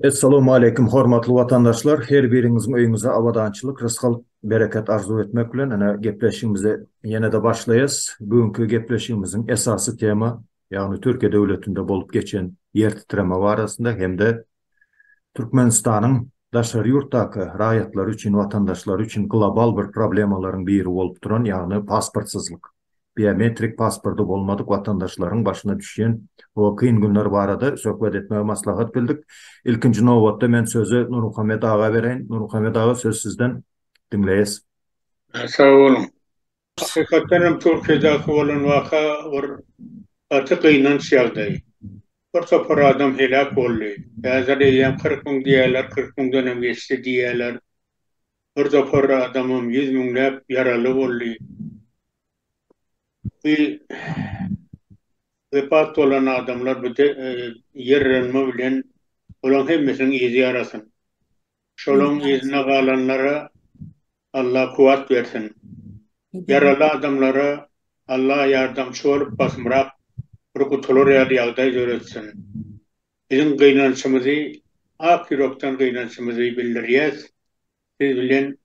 Essalawmaleýkim hormatly watandaşlar her biriňiziň öýüňize abadançylyk rysgal bereket arzuw etmek bilen ine gepleşigimizi ýenede başlaýas bu günki gepleşigimiziň esasy tema ýagny Türkiýe döwletinde bolup geçen ýer titreme barasynda hem-de Türkmenistanyň daşary ýurtdaky raýatlary üçin watandaşlary üçin global bir problemalaryň biri bolup duran ýagny pasportsyzlyk biometrik pasporty bolmadyk watandaşlaryň başyna düşýän bu kyn günler barada söhbet etmegi maslahat bildik. Ilkinji nobatda men sözi Nurmuhammet aga bereýin. Nurmuhammet aga söz sizden diňleýäs. Sag boluň. Hakykatdan hem Türkiýedäki bolan waka bir gaty gynanç ýagdaý. Bir topar adam heläk boldy. Häzir eýýäm 40 müň diýýärler, 40 müňden hem geçdi diýýärler. Bir topar adamam ýüz müňläp ýaraly boldy. Bu wepat bolan adamlar bu ýerlenme bilen olaň hemmesiniň yzy ýarasyn. Şolaň yzynda galanlara Alla kuwwat bersin. Ýaraly adamlara Alla ýardamçy bolup basymrak bir gutular ýaly ýagdaý döretsin. Biziň gynançymyzy ak ýürekden gynançymyzy bildirýäs. Siz bilen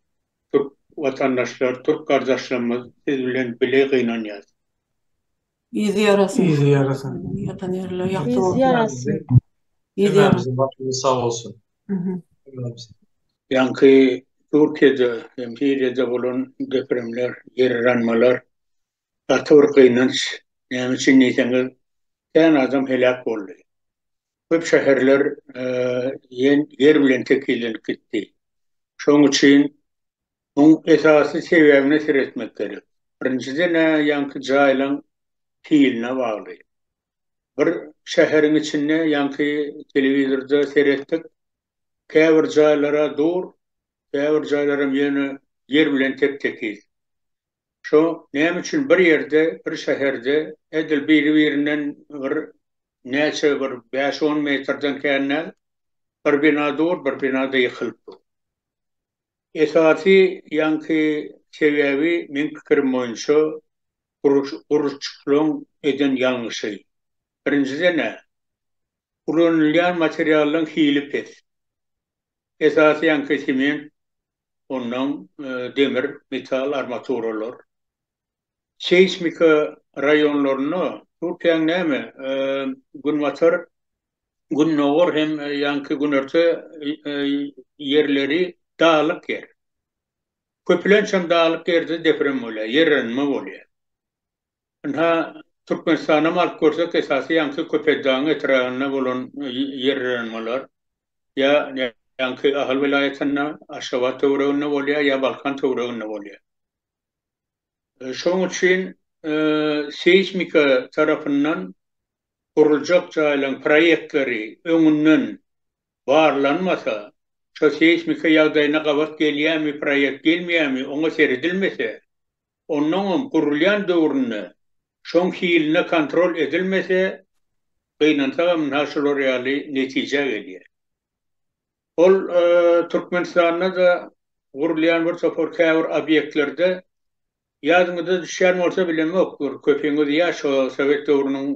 türk watandaşlar, türk gardaşlarymyz siz bilen bile gynanýas. Yzy ýarasyn. Yzy ýarasyn. Ýatan ýerleri ýagty Yzy bolsun. ýarasyn. Yzy Hemmämiziň ýarasyn. başymyz sag bolsun. Hemmämiziň. Ýaňky Türkiýede hem Siriýada bolan depremler, ýer yranmalar gaty bir gynanç. Näme üçin diýseňiz, kän adam heläk boldy. Köp şäherler ýer bilen tekizlenip gitdi. Şonuň üçin muň esasy sebäbine seretmek gerek. Birinjiden-ä ýaňky jaýlaň hiline bagly. Bir şäheriň içinde ýaňky telewizorda seretdik, käbir jaýlar-a dur, käbir jaýlaram ýöne ýer bilen tep-tekiz. Şo näme üçin bir ýerde, bir şäherde edil biri-birinden bir näçe bir bäş-on metrden kän däl, bir bina dur, bir bina-da ýykylyp dur. Esasy ýaňky sebäbi meň pikirim boýunça gurluşykçylaryň eden ýalňyşy. Birinjiden-ä, ulanylýan materiallaryň hili pes. Esasy ýaňky sement, Ondan demir, metal armaturalar. Seýsmika raýonlarynda Türkiýäň näme, günbatar, gündogar hem ýaňky günorta ýerleri daglyk ýer. Köplenç hem daglyk ýerde deprem bolýar, ýerlenme bolýar. Ynha, Türkmenistanam alyp görsek, esasy ýaňky Köpetdagyň etrabynda bolan ýerleranmalar ýa ýaňky Ahal welaýatynda, Aşgabat töwereginde bolýar, ýa Balkan töwereginde bolýar. Şonuň üçin seýsmika tarapyndan guruljak jaýlaryň proýektleri öňünden barlanmasa, şo seýsmika ýagdaýyna gabat gelýärmi proýekt, gelmeýärmi, oňa seredilmese, Onnoňam gurulýan döwründe şoň hiline kontrol edilmese, gynansagam ynha şular ýaly netijä gelýär. Ol Türkmenistanda-da gurulýan bir topar käbir obýektlerde ýadyňyza düşýän bolsa bilemok, bir köpüňiz ýaş şo sowet döwrüniň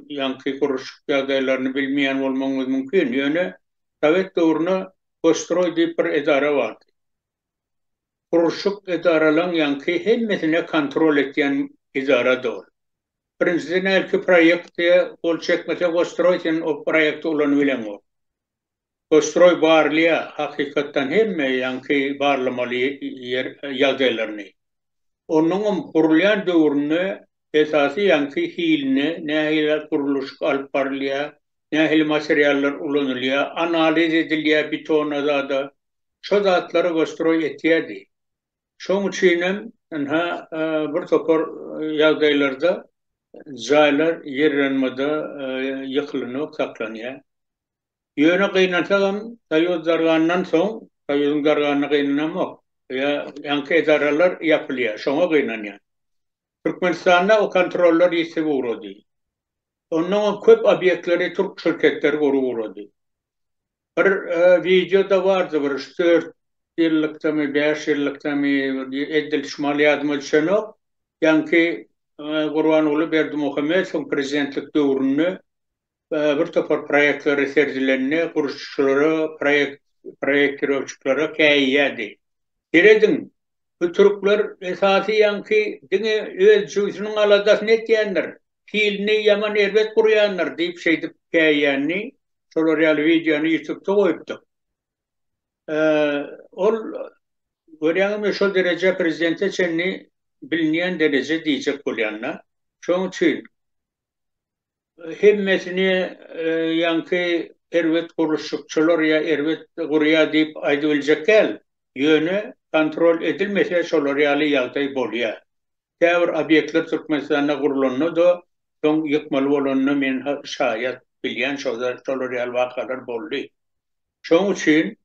ýaňky gurluşyk ýagdaýlaryny bilmeýän bolmagyňyz mümkin, ýöne sowet döwründe Gosstroý diýip bir edara bardy. Gurluşyk edaralaň ýaňky hemmesine kontrol etýän edarady ol. Birinjiden hälki proýekte gol çekmese Gosstroý sen o proýekti ulanybileňok. Gosstroý barlaýa hakykatdan hemme ýaňky barlamaly ýer ýagdaýlaryny. Onnoňam gurulýan döwründe esasy ýaňky hiline nähili gurluşyk alyp barylýa, nähili materiallar ulanylýa, analiz edilýä betona zada. Şo zatlary Gostroý etýärdi. Şoň üçinem, ynha, bir topar ýagdaýlarda jaýlar ýerlenmede ýykylanok, saklanýar. Ýöne gynansagam, Soýuz dargandan soň, Soýuzyň darganyna gynanamok, ýa ýaňky edaralar ýapylýar, şoňa gynanýan. Türkmenistanda o kontrollar ýitip ugrady. Onnoňam köp obýektleri türk şirketleri gurup ugrady. Bir wideoda bardy bir üç-dört ýyllykdamy, bäş ýyllykdamy, edil şumal ýadyma düşenok. Ýaňky Gurbanguly Berdimuhamedowyň prezidentlik döwründe. bir topar proýektleri seredilende gurluşykçylara, proýekt proýektirowçiklara käýýärdi. Serediň, bu türkler esasy ýaňky diňe öz jübüsiniň aladasyny etýändir, hilini ýaman erbet gurýandyr diýip şeýdip käýýänini şolar ýaly wideony ýutubda goýupdyk. Ol görýäňizmi şo dereje prezidente çenli bilinýän dereje diýjek bolýanda. Şoň üçin hemmesini ýaňky erbet gurluşykçylar ýa erbet gurýar diýip aýdybiljek däl. Ýöne kontrol edilmese şolar ýaly ýagdaý bolýar. Käbir obýektler Türkmenistanda gurlanda-da soň ýykmaly bolanyna men şaýat, bilýän şolar ýaly wakalar boldy. Şoň üçin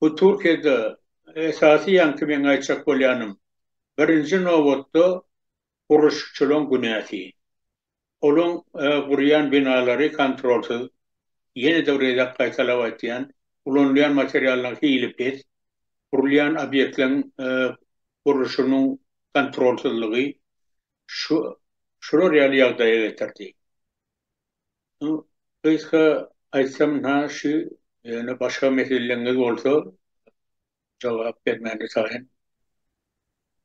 bu Türkiýede esasy ýaňky meň aýtjak bolýanym birinji nobatda gurluşykçylaň günäsi. Olaň gurýan binalary kontrolsyz, ýene-de bir gezek gaýtalap aýtýan, ulanylýan materiallaryň hili pes, gurulýan obýektleň gurluşynyň kontrolsyzlygy şu şular ýaly ýagdaýa getirdi. Gysga aýtsam ynha şu, ýöne başga meseleleňiz bolsa jogap bermäne taýyn.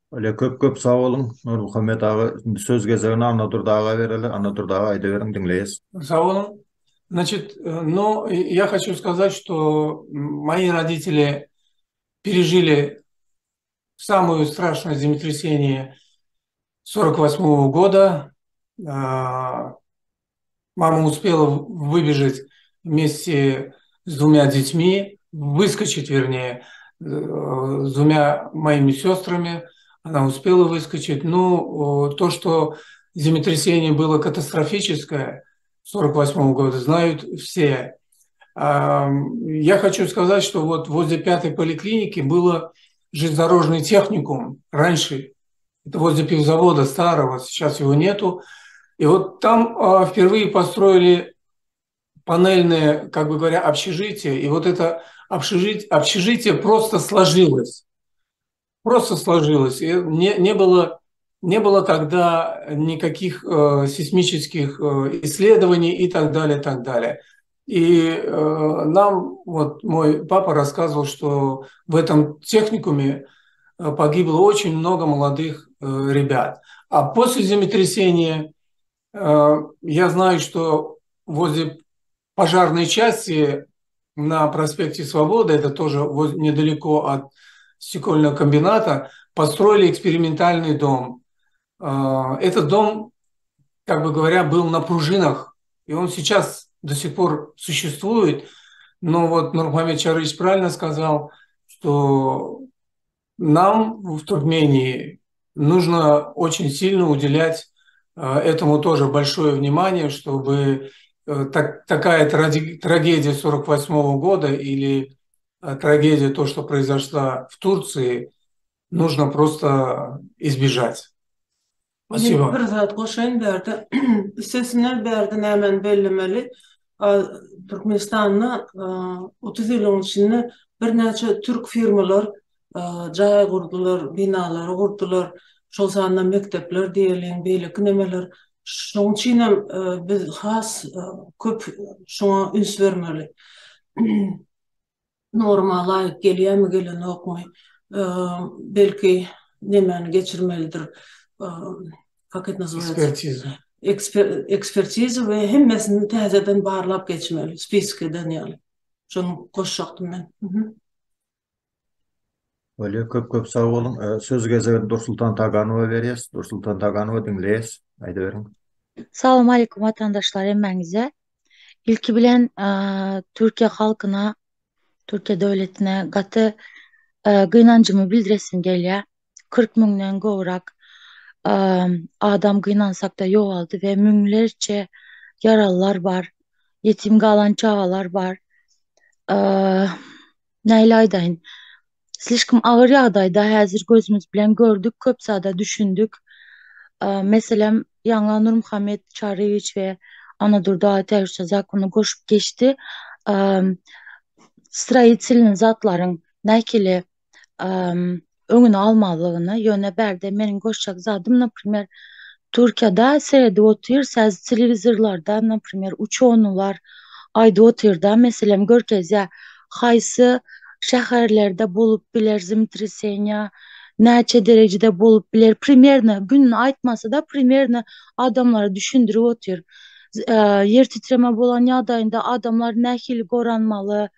Bolýa köp köp sag boluň Nurmuhammet aga indi söz gezegini Annadurdy aga bereli Annadurdy aga aýdaweriň diňleýäs. Sag boluň. Значит, ну, я хочу сказать, что мои родители пережили самое страшное землетрясение 48 года. Мама успела выбежать вместе с двумя детьми, выскочить, вернее, с двумя моими сестрами. Она успела выскочить. Ну, то, что землетрясение было катастрофическое 48 года, знают все. Я хочу сказать, что вот возле пятой поликлиники было железнодорожный техникум раньше. Это возле пивзавода старого, сейчас его нету. И вот там впервые построили панельное, как бы говоря, общежитие. И вот это общежитие, общежитие просто сложилось. Просто сложилось. И не, не, было, не было тогда никаких э, сейсмических э, исследований и так далее, так далее. И э, нам, вот мой папа рассказывал, что в этом техникуме э, погибло очень много молодых э, ребят. А после землетрясения э, я знаю, что возле пожарной части на проспекте Свободы, это тоже недалеко от стекольного комбината, построили экспериментальный дом. Э, этот дом, как бы говоря, был на пружинах, и он сейчас до сих пор существует. Но вот Нурмухамед Чарыевич правильно сказал, что нам в Туркмении нужно очень сильно уделять э, этому тоже большое внимание, чтобы э, так, такая трагедия 48 года или э, трагедия, то, что произошла в Турции, нужно просто избежать. Спасибо. Bir zat goşaýyn bärde. Üstesine bärde nämäni bellemeli? Türkmenistanda 30 ýylyň içinde birnäçe türk firmalar jaý gurdular, binalary gurdular, şol sanda mekdepler diýeliň, beýleki nemeler. Şonuň üçin hem biz has köp şoňa üns bermeli. Norma laýyk gelýärmi, gelenokmy? Belki nemäni geçirmelidir, kak et nazywaýatsy? Ekspertiza. Ekspertiza we hemmesini täzeden barlap geçmeli, spisk eden ýaly. Şony goşjakdym men. Bolýar, köp köp sag boluň. Söz gezegini Dursultan Taganowa berýäs. Dursultan Taganowa diňleýäs. Aýdyberiň. Salam aleýkum watandaşlar hemmäňize. Ilki bilen Türkiýe halkyna, Türkiýe döwletine gaty gynanjymy bildiresim gelýär. 40 müňden gowrak adam gynansakda ýogaldy we müňlerçe ýaralylar bar, ýetim galan çagalar bar. Nähili aýdaýyn? Slişkom agyr ýagdaýda häzir gözümiz bilen gördük, köp zada düşündik. Meselem, ýaňy Nurmuhammet Çaryýewiç we Annadurdy Ataýewiç zakony goşup geçdi. Stroitelnyý zatlaryň nähili öňüni almalygyny, ýöne bärde meniň goşjak zadym, naprimer, Türkiýede seredip otyrsyz telewizorlarda, naprimer, uçonylar aýdyp otyrda, meselem, görkezýär, haýsy şäherlerde bolup biler zemtreseniýa, näçe derejede bolup biler, primerno, gününi aýtmasa-da, primerno adamlara düşündirip otyr. Ýer titreme bolan ýagdaýynda adamlar nähili goranmaly,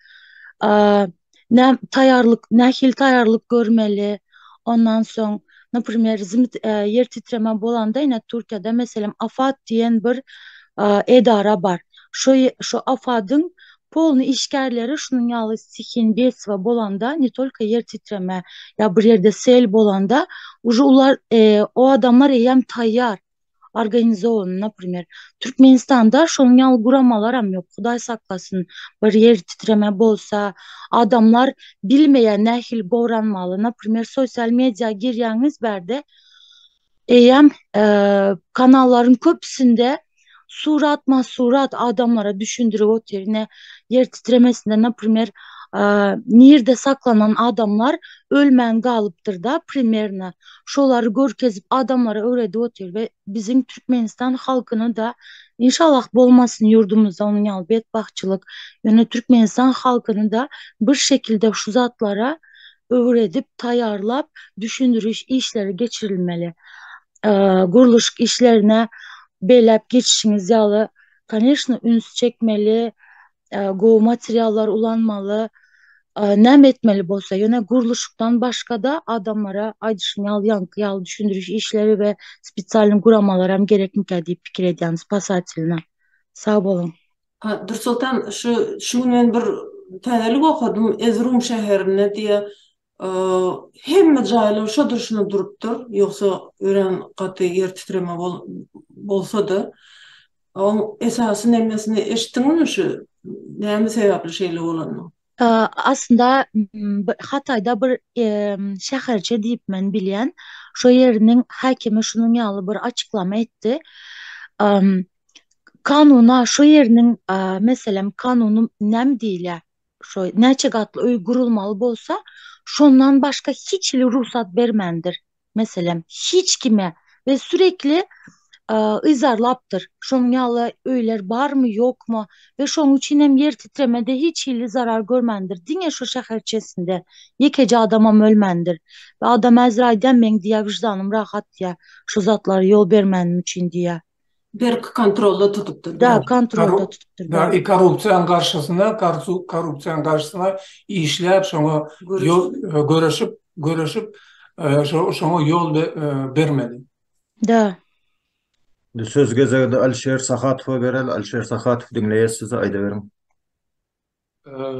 nä taýýarlyk nähili taýýarlyk görmeli ondan soň naprimer ýer titreme bolanda ine Türkiýede meselem AFAD diýen bir edara bar şo şo AFAD-yň polny işgärleri şunuň ýaly stihiyny bedstwa bolanda ne tolko ýer titreme ýa bir ýerde sel bolanda uje ular o adamlar eýýäm taýýar organizowan, naprimer. Türkmenistanda şonuň ýaly guramalaram ýok, Hudaý saklasyn, bir ýer titreme bolsa, adamlar bilmeýär nähili goranmaly, naprimer, sosial media girýäňiz bärde, eýýäm kanallaryň köpüsinde suratma-surat adamlara düşündirip otyr, ine, ýer titremesinde, naprimer, nirde saklanan adamlar ölmän galypdyr-da, primerno. Şolary görkezip adamlara öwredip otyr we biziň Türkmenistan halkyny-da inşallah bolmasyn ýurdumyzda onuň ýaly betbagtçylyk, ýöne Türkmenistan halkyny-da bir şekilde şu zatlara öwredip taýýarlap düşündiriş işleri geçirilmeli. Gurluşyk işlerine belläp geçişiňiz ýaly koneşno üns çekmeli, gowy materiallar ulanmaly, näme etmeli bolsa, ýöne gurluşykdan başga-da adamlara aýdyşym ýaly ýaňky ýaly düşündiriş işleri we spesialnyý guramalar hem gerekmikä diýip pikir edýän spasatelna. Sag boluň. Dursoltan şu şu gün men bir täzelik okadym Ezrum şäherinde diýe hemme jaýlar şo durşuna durupdyr ýogsa örän gaty ýer titreme bolsada Oň esasy nemesini eşitdiňmi şu näme sebäpli şeýle bolanyny? Aslynda Hataýda bir şäherçe diýip men bilýän. Şo ýeriniň häkimi şunuň ýaly bir açyklama etdi. Kanuna şo ýeriniň meselem kanuny näme diýilýär? Şo näçe gatly öý gurulmaly bolsa, şondan başga hiç hili rugsat bermändir. Meselem, hiç kime we sürekli yzarlapdyr. Şonuň ýaly öýler barmy, ýokmy we şonuň üçin hem ýer titremede hiç hili zarar görmändir. Diňe şu şäherçesinde ýekeje adamam ölmändir. We adam häzir aýdýar, meň diýýär wyždanym rahat diýýär, şu zatlara ýol bermänim üçin diýýär. Berk kontrolda tutupdyr. Da, kontrolda tutupdyr. Da, i korrupsiýanyň garşysyna, korrupsiýanyň garşysyna işläp, şoňa ýol göreşip, göreşip, şoňa ýol bermedi. Da. Indi söz gezegini Alişer Sahatowa bereli. Alişer Sahatow diňleýäs sizi, aýdaweriň.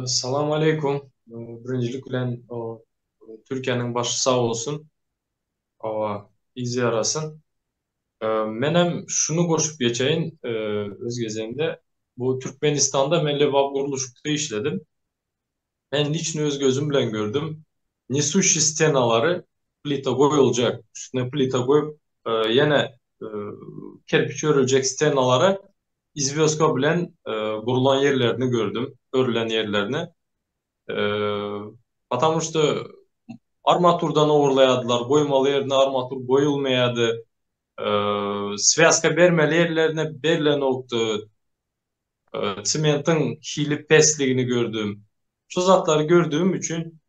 Salam aleýkum. Birinjilik bilen Türkiýäniň başy sag bolsun. Hawa, yzy ýarasyn. Menem şuny goşup geçeýin öz gezegimde. Bu Türkmenistanda men Lebap gurluşykda işledim. Men liçno öz gözüm bilen gördüm. Nesuşi stenalary plita goýuljak, üstüne plita goýup ýene kerpiç örüljek stenalara izwýozka bilen gurlan ýerlerini gördüm, örülen ýerlerini. Потому что armaturdan ogurlaýardylar, goýmaly ýerine armatur goýulmaýardy. Swýazka bermeli ýerlerine berlenokdy. Sementiň hili pesligini gördüm. Şu zatlary gördüğüm üçin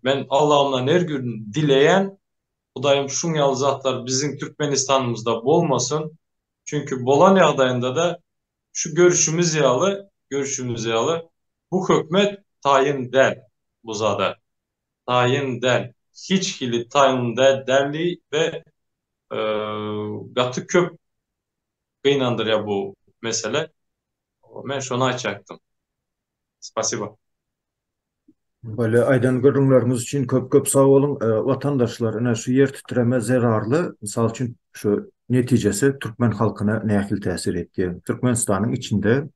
men Allahymdan her gün dileýän, Hudaýym şuň ýaly zatlar biziň Türkmenistanymyzda bolmasyn. Çünki bolan ýagdaýynda-da Şu görüşimiz ýaly, görüşimiz ýaly, bu hökümet taýyn däl bu zada. Taýyn däl. Hiç hili taýyn däldi we gaty köp gynandyrýar bu mesele. Men şony aýtjakdym. Spasiba. Böyle aýdan gürrüňleriňiz üçin köp-köp sag boluň. Watandaşlar, ine şu ýer titreme zerarly, mysal üçin, şu netijesi türkmen halkyna nähili täsir etdi? Türkmenistanyň içinde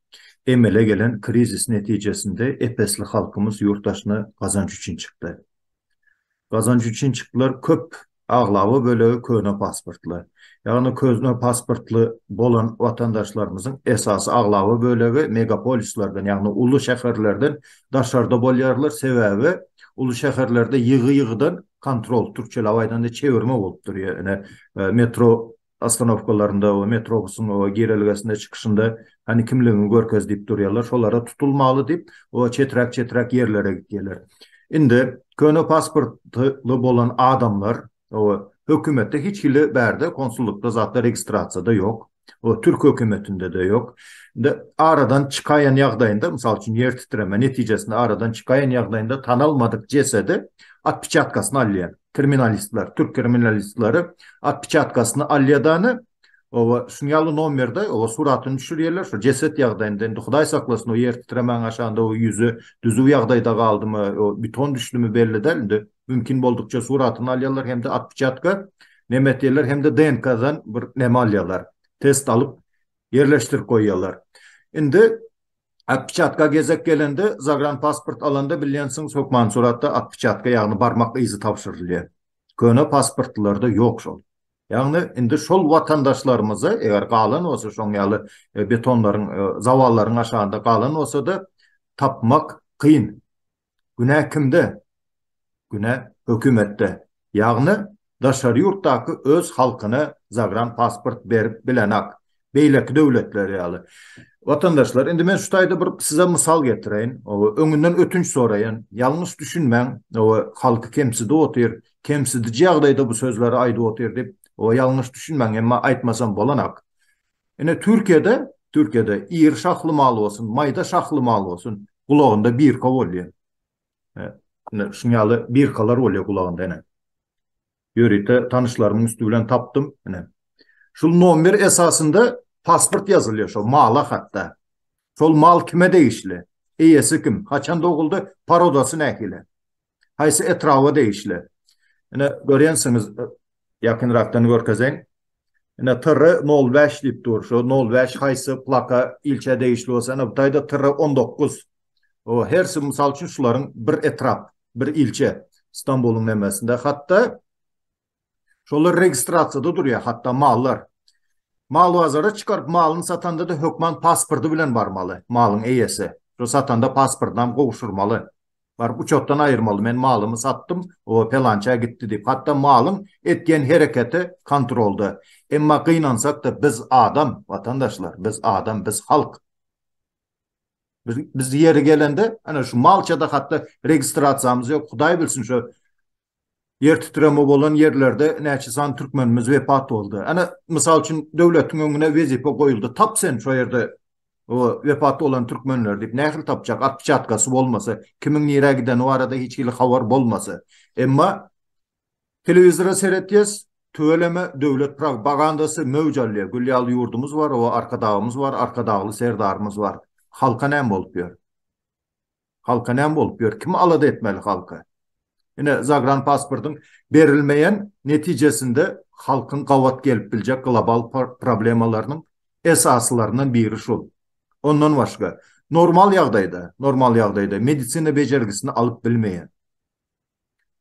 emele gelen krizis netijesinde ep-esli halkymyz ýurt daşyna gazanç üçin çykdy. Gazanç üçin çykdylar, köp aglaba bölegi köne pasportly. Ýagny köne pasportly bolan watandaşlarymyzyň esasy aglaba bölegi megapolislerden, ýagny uly şäherlerden daşarda bolýarlar, sebäbi uly şäherlerde ýygy-ýygydan kontrol, türkçeläp aýdanda çevirme bolup durýar. Ine, metro. ostanowkalarynda we metrobusyň o girelgesinde çykyşynda hany kimligiňi görkez diýip durýarlar. Şolara tutulmaly diýip, o çeträk-çeträk ýerlere gitýärler. Indi köne pasportly bolan adamlar o hökümetde hiç hili bärde konsullykda zatda registrasiýada ýok. O türk hökümetinde-de ýok. Indi aradan çykaýan ýagdaýynda, mysal üçin ýer titreme netijesinde aradan çykaýan ýagdaýynda tanalmadyk jesedi otpeçatkasyny alýar. Kriminalistler, türk kriminalistleri otpeçatkasyny alýadany, oba şuň ýaly nomerde oba suratyny düşürýärler, şo jeset ýagdaýynda indi Hudaý saklasyn o ýer titremäň aşagynda o ýüzi düzüw ýagdaýda galdymy, o beton düşdümi belli däl, indi mümkin boldukça suratyny alýarlar hem-de otpeçatka neme etýärler hem-de DNK-dan bir neme alýarlar, test alyp ýerleşdirip goýýarlar. Indi otpeçatka gezek gelende zagranpasport alanda bilýänsiňiz hökmany suratda otpeçatka ýagny barmak yzy tabşyrylýar. Köne pasportlylarda ýok şol. Ýagny indi şol watandaşlarymyzy eger galan bolsa şoň ýaly betonlaryň zawallaryň aşagynda galan bolsa-da tapmak kyn. Günä kimde? Günä hökümetde. Ýagny daşary ýurtdaky öz halkyna zagran pasport berip bilenak. Beýleki döwletler ýaly. Watandaşlar, indi men şu taýda bir size mysal getireýin. Öňünden ötünç soraýan. Ýalňyş düşünmäň. Halky kemsidip otyr. Kemsidiji ýagdaýda bu sözleri aýdyp otyr diýip, ýalňyş düşünmäň. Emma aýtmasam bolanak. Ine Türkiýede, Türkiýede iri şahly mal bolsun, maýda şahly mal bolsun, gulagynda birka bolýar. Ine şuň ýaly birkalar bolýar gulagynda ine. Ýörite tanyşlarymyň üsti bilen tapdym ine. Şul nomer esasynda pasport ýazylýar şo mala hatda. Şol mal kime degişli? Eýesi kim? Haçan doguldy? Parodasy nähili? Haýsy etraba degişli? Ine görýänsiňiz ýakynrakdan görkezeýin. Ine TR nol bäş diýip dur. Şo nol bäş haýsy plaka ilçä degişli bolsa, ine bu taýda TR 19. O hersi mysal üçin şularyň bir etrap, bir ilçe Stambulyň nemesinde. Hatda Şolar registrasiýada durýar, hatda mallar. Mal bazara çykaryp malyny satanda-da hökman pasporty bilen barmaly, malyň eýesi. Şo satanda pasportynam gowşurmaly. Baryp uçotdan aýyrmaly, men malymy satdym, o pelança gitdi diýip. Hatda malyň etýän hereketi kontrolda. Emma gynansak-da biz adam, watandaşlar, biz adam, biz halk. Biz, biz ýeri gelende, ana şu malçada hatda registrasiýamyz ýok, Hudaý bilsin şo Ýer titreme bolan ýerlerde näçe sany türkmenimiz wepat boldy. Ana, mysal üçin, döwletiň öňüne wezipe goýuldy, tap sen şo ýerde o wepat bolan türkmenleri diýip, nähili tapjak, otpeçatkasy bolmasa, kimiň nirä gideni barada hiç hili habar bolmasa. Emma telewizora seretýäs, tüweleme döwlet propagandasy möwç alýar. Gül ýaly ýurdumyz bar, oba Arkadagymyz bar, Arkadagly Serdarymyz bar. Halka näme bolup ýör? Halka näme bolup ýör? Kim alada etmeli halky? Ine, zagranpasportyň berilmeýän netijesinde halkyň gabat gelip biljek global problemalarynyň esasylaryndan biri şul. Ondan başga, normal ýagdaýda, normal ýagdaýda medisina bejergisini alyp bilmeýän,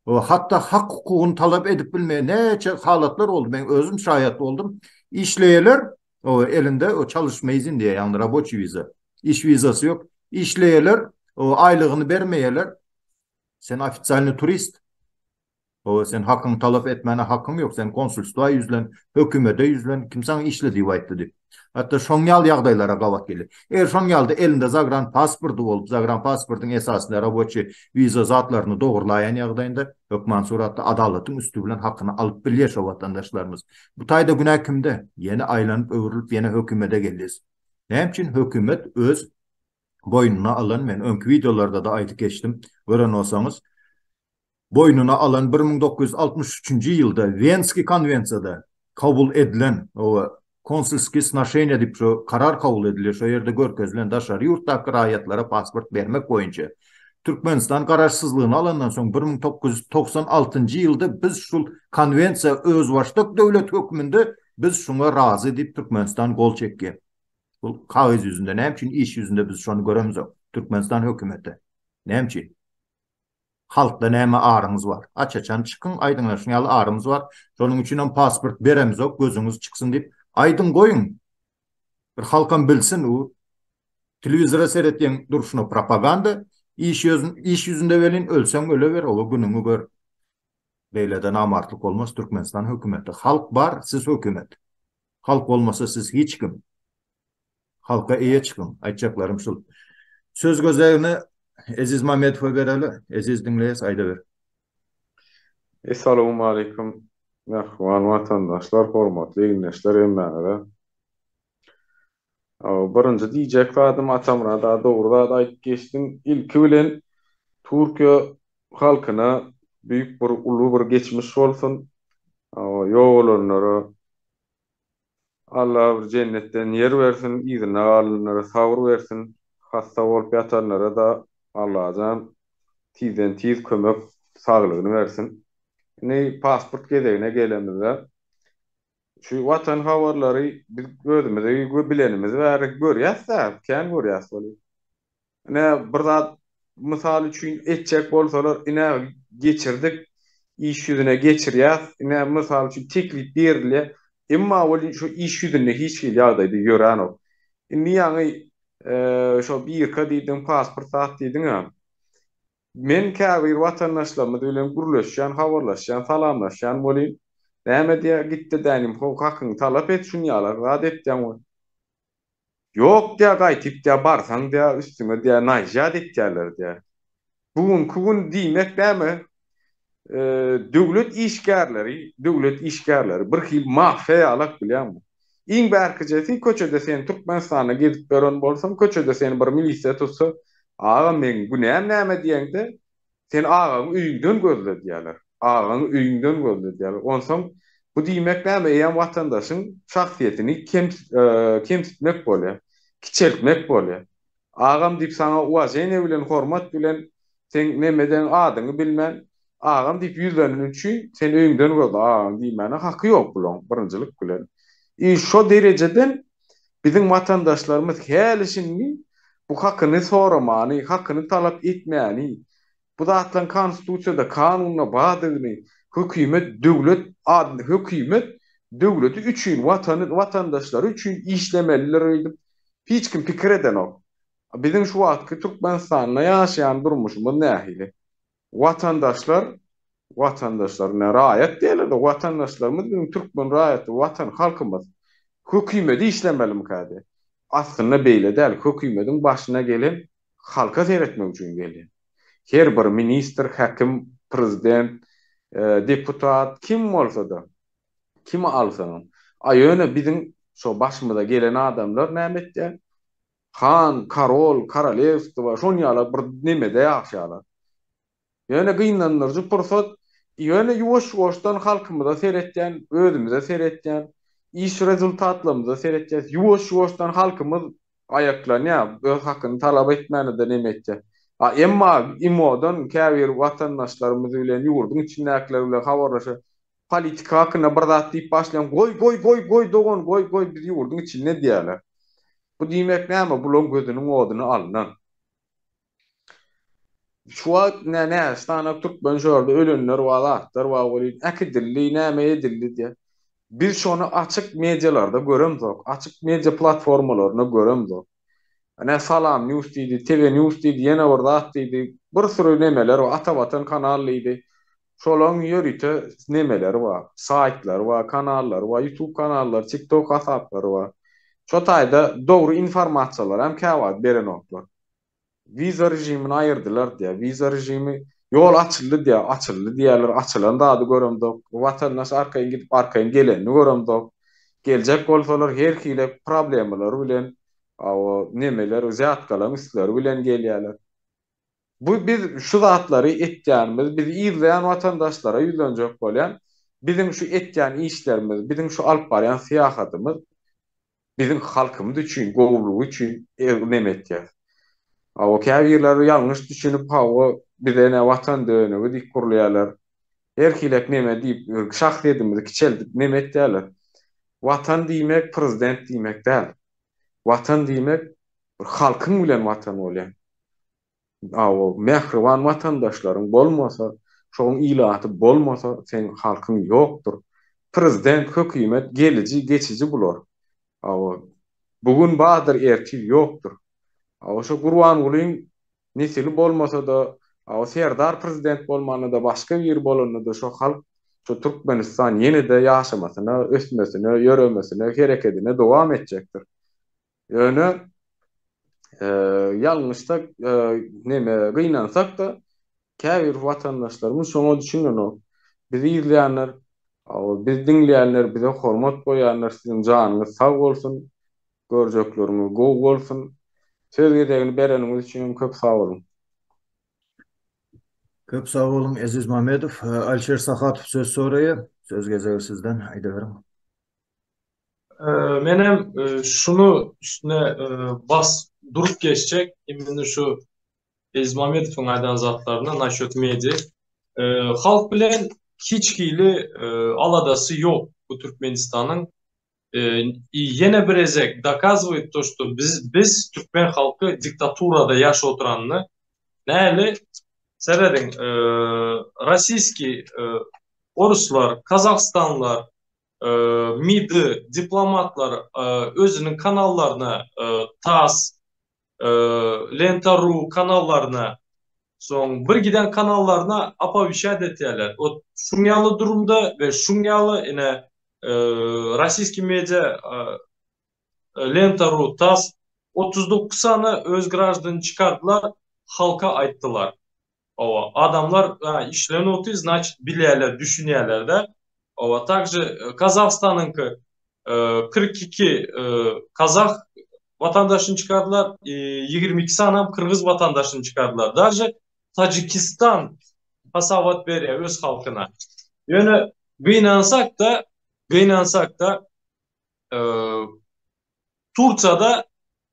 hatda hak-hukugyny talap edip bilmeýän näçe halatlar boldy, men özüm şaýat boldum. Işleýärler, o elinde o çalışma izin diýýär, ýagny raboçiý wiza, iş wizasy ýok. Işleýärler, o aýlygyny bermeýärler. Sen ofitsialnyý turist. O sen hakyňy talap etmäne hakyň ýok, sen konsulstwa ýüzlen, hökümede ýüzlen, kim saňa işle diýip aýtdy diýip. Hatda şoň ýaly ýagdaýlara gabat gelýär. Eger şoň ýalyda elinde zagran pasporty bolup, zagran pasportyň esasynda raboçiý wiza zatlaryny dogurlaýan ýagdaýynda, hökman suratda adalatyň üsti bilen hakyny alyp bilýär şo watandaşlarymyz. Bu taýda günä kimde? Ýene aýlanyp-öwrülip ýene hökümede gelýäs. Näme üçin hökümet öz boýnuna alan, men öňki wideolarda-da aýdyp geçdim, gören bolsaňyz, boýnuna alan 1963-nji ýylda Wenskiý konwensiýada kabul edilen oba konsulskiý snoşeniýa diýip şu karar kabul edilýär, şo ýerde görkezilen daşary ýurtdaky raýatlara pasport bermek boýunça. Türkmenistan garaşsyzlygyny alandan soň 1996-njy ýylda biz şul konwensiýa özbaşdak döwlet hökmünde biz şuňa razy diýip Türkmenistan gol çekýär. Bu kagyz ýüzünde näme üçin iş ýüzünde biz şony göremizok? Türkmenistan hökümeti. Näme üçin? Halkda näme aryňyz bar? Aç-açan çykyň, aýdyňlar, şuň ýaly arymyz bar. Şonuň üçinem pasport beremizok, gözüňiz çyksyn diýip, aýdyň goýuň. Bir halkam bilsin, u telewizora seretýäň durşuna propaganda, iş iş ýüzünde welin ölseň ölewer, oba günüňi gör. Beýlede namartlyk bolmaz Türkmenistan hökümeti. Halk bar, siz hökümet. Halk bolmasa siz hiç kim. Halka eýe çykyň. Aýtjaklarym şul. Söz gözegini Eziz Mamedowa bereli. Eziz diňleýäs aýdaber. Essalawmaleýkum mähriban watandaşlar, hormatly egindeşler hemmäňize. Birinji diýjek zadym Atamyrat aga dogry zat aýdyp geçdiň. Ilki bilen Türkiýe halkyna büýük bir uly bir geçmiş bolsun. Ýogalanlara Alla bir jennetden ýer bersin, yzynda galanlara sabyr bersin, hassa bolup ýatanlara-da Allajan tizden tiz kömek saglygyny bersin. Indi pasport gezegine gelemizde şu Watan habarlary biz özümizi bilenimiz bäri görýäs-dä, kän görýäs weli. Ine, bir zat mysal üçin etjek bolsalar, ine, geçirdik, iş ýüzüne geçirýäs, ine, mysal üçin teklip berilýär. Emma welin şu iş ýüzünde hiç hili ýagdaýda ýöränok. Indi ýaňy şo birka diýdiň, pasport zat diýdiň-ä. Men käbir watandaşlarymyz bilen gürleşýän, habarlaşýan, salamlaşýan welin, näme diýýär, git-de dänim, how, hakyňy talap et, şunýalak zat etýäň. Ýok diýýär, gaýtyp diýýär, barsaň diýýär, üstüňe diýýär, naýžat etýärler diýýär. Bu günki gün diýmek näme? Döwlet işgärleri, döwlet işgärleri bir hil mafiýa ýalak bilýäňmi? Iň bärkijesi köçede sen Türkmenistanda gezip ýören bolsaň, köçede seni bir milisiýa tutsa, agam meň günäm näme diýeňde, Sen agaňy öýüňden gözle diýýärler. Agaňy öýüňden gözle diýýärler. Onsoň bu diýmek näme, eýýäm watandaşyň şahsyýetini kemsitmek bolýar, kiçeltmek bolýar. Agam diýip saňa uwaženiýe bilen, hormat bilen seň nemeden adyňy bilmän, agam diýip ýüzleneni üçin sen öýüňden gözle agaňy diýmäne haky ýok bulaň birinjilik bilen. I şo derejeden biziň watandaşlarymyz häli-şindi Bu hakyny soramany, hakyny talap etmäni, bu zatlaryň konstitusiýada, kanunda bardygyny, hökümet döwlet adyny, hökümet döwleti üçin, watany, watandaşlary üçin işlemelidir öýdüp hiç kim pikir edenok. Biziň şu wagtky Türkmenistanda ýaşaýan durmuşymyz nähili? Watandaşlar, watandaşlar, ine raýat diýerler-de, watandaşlarymyz biziň türkmen raýaty, watan halkymyz hökümedi işlemelimika diýip. Aslynda beýle däl, hökümediň başyna gelen halka seretmek üçin gelýär. Her bir ministr, häkim, prezident, deputat, kim bolsa-da, kimi alsaňam. A ýöne biziň şo başymyza gelen adamlar näme etýär? Han, karol, korolewstwo, şon ýaly bir nemede ýaşaýarlar. Ýöne gynandyryjy pursat, ýöne ýuwaş-ýuwaşdan halkymyza seretýän, özümize seretýän, iş rezultatlarymyza seretýäs, ýuwaş-ýuwaşdan halkymyz aýaklanýar, öz hakyny talap etmäne-de neme etýär. A emma IMO-dan käbir watandaşlarymyz bilen, ýurduň içindäkiler bilen habarlaşa, politika hakynda bir zat diýip başlaýaň, goý, goý, goý, goý dogan, goý, goý, biz ýurduň içinde diýýärler. Bu diýmek näme, bulaň gözüniň oduny alnan. Şu wagt nä näçe sany türkmen şu ýerde ölenler bar, zatlar bar welin, äkidildi, näme edildi diýýär. Biz şony açyk medialarda göremzok, açyk media platformalarynda göremzok. Ine Salam News diýdi, TV News diýdi, ýene bir zat diýdi, bir süri nemeler bar, Ata Watan kanal diýdi. Şolaň ýörite nemeleri bar, saýtlary bar, kanallary bar, YouTube kanallary, TikTok hasaplary bar. Şo taýda dogry informasiýalary hem käwagt berenoklar. Wiza režimini aýyrdylar diýýär. Wiza režimi ýol açyldy diýýär. Açyldy diýýärler. Açylan zady göremzok. Watandaş arkaýyn gidip arkaýyn gelenini göremzok. Geljek bolsalar her hili problemalar bilen o nemeler wzýatkalaryň üstleri bilen gelýärler. Bu biz şu zatlary etýänimiz bizi yzlaýan watandaşlara ýüzlenjek bolýan. Biziň şu etýän işlerimiz, biziň şu alyp barýan syýasatymyz biziň halkymyz üçin, gowulygy üçin neme etýäs. Hawa, käbirleri ýalňyş düşünip, hawa, bize ine watan dönügi diýip gurlaýarlar. Her hilek neme diýip, şahsyýetimizi kiçeldip neme etýärler. Watan diýmek prezident diýmek däl. Watan diýmek bir halkyň bilen watan bolýar. Hawa, mähriban watandaşlaryň bolmasa, şoň ilaty bolmasa, seň halkyň ýokdur. Prezident, hökümet geliji, geçiji bular. Hawa, bu gün bardyr, ertir ýokdur. Hawa, şo Gurbangulyň nesili bolmasa-da, hawa, Serdar prezident bolmanda-da, başga biri bolanda-da şo halk. şu Türkmenistan ýene-de ýaşamasyna, ösmesine, ýöremesine, herekedine dowam etjekdir. Ýöne ýalňyşsak, neme, gynansak-da, käbir watandaşlarymyz şoňa düşünenok. Bizi izleýänler, bizi diňleýänler, bize hormat goýýanlar siziň janyňyz sag bolsun, görjekleriňiz gowy bolsun. Söz gezegini bereniňiz üçin hem köp sag boluň. Köp sag boluň Eziz Mamedow. Alişer Sahatow söz soraýar. Söz gezegi sizden, aýdaweriň. Menem şuny üstüne bas durup geçjek. Imенно şu Eziz Mamedowyň aýdan zatlaryna naşýot media. Halk bilen hiç hili aladasy ýok bu Türkmenistanyň. Ýene bir ezek dokazywaýt to şto biz biz türkmen halky diktaturada ýaş oturanyny. Näli serediň rossiýskiý oruslar, kazagystanlar, MID diplomatlar özüniň kanallaryna TASS, Lenta ru kanallaryna soň bir giden kanallaryna opowişat etýärler. Ot şuň ýaly durumda we şuň ýaly ine rossiýskiý media Lenta ru, TASS 39 sany öz graždany çykardylar, halka aýtdylar. Hawa, adamlar işlen oty, znaçit bilýärler, düşünýärler-de. Hawa, takže Kazahstanyňky 42 kazah watandaşyny çykardylar, 22 sanam kyrgyz watandaşyny çykardylar. Daže Tajikistan hasabat berýär öz halkyna. Ýöne gynansak-da, gynansak-da Tursiýada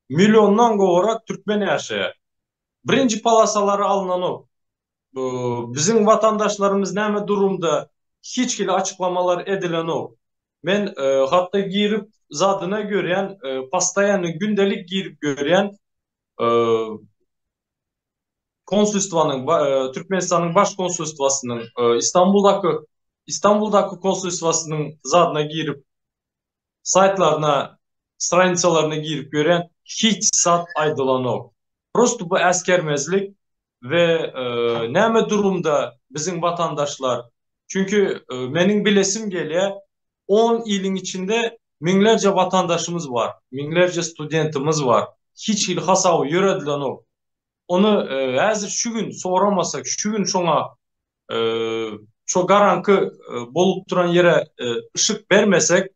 milliondan gowrak türkmen ýaşaýar. Birinji polosalary alynanok. Biziň watandaşlarymyz näme durumda hiç hili açyklamalar edilenok. Men hatda girip zadyna görýän, postoýanny gündelik girip görýän konsulstwanyň Türkmenistanyň baş konsulstwasynyň Istanbuldaky Istanbuldaky konsulstwasynyň zadyna girip saýtlaryna, stranisalaryna girip görýän hiç zat aýdylanok. Prosto bu äsgermezlik we näme durumda biziň watandaşlar. Çünki meniň bilesim gelýär, on iliň içinde müňlerce watandaşymyz bar, müňlerce studentimiz bar. Hiç hili hasaby ýöredilenok. Ony häzir şu gün soramasak, şu gün şoňa şo garaňky bolup duran ýere yşyk bermesek,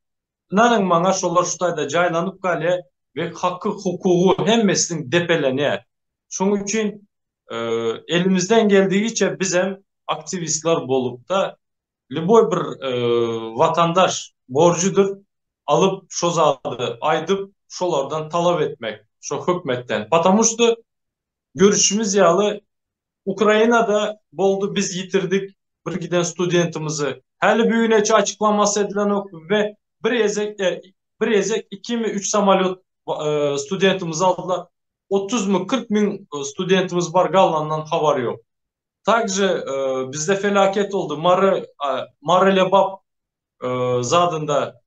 ynanyň maňa şolar şu taýda jaýlanyp galýar we haky hukugy hemmesiniň depelenýär. Şoň üçin elimizden geldigiçe bizem aktiwistler bolupda lýuboý bir watandaş borjudyr alyp şo zady aýdyp şolardan talap etmek şo hökmetden. Patamu şto görüşimiz ýaly Ukrainada boldy biz ýitirdik bir giden studentimizi. Häli bügüneçe açyklamasy edilenok we bir ezek bir ezek ikimi üç samolýot studentimizi aldylar. 30 my 40 müň studentimiz bar galanyndan habar ýok. Takže bizde felaket boldy Mary Mary Lebap zadynda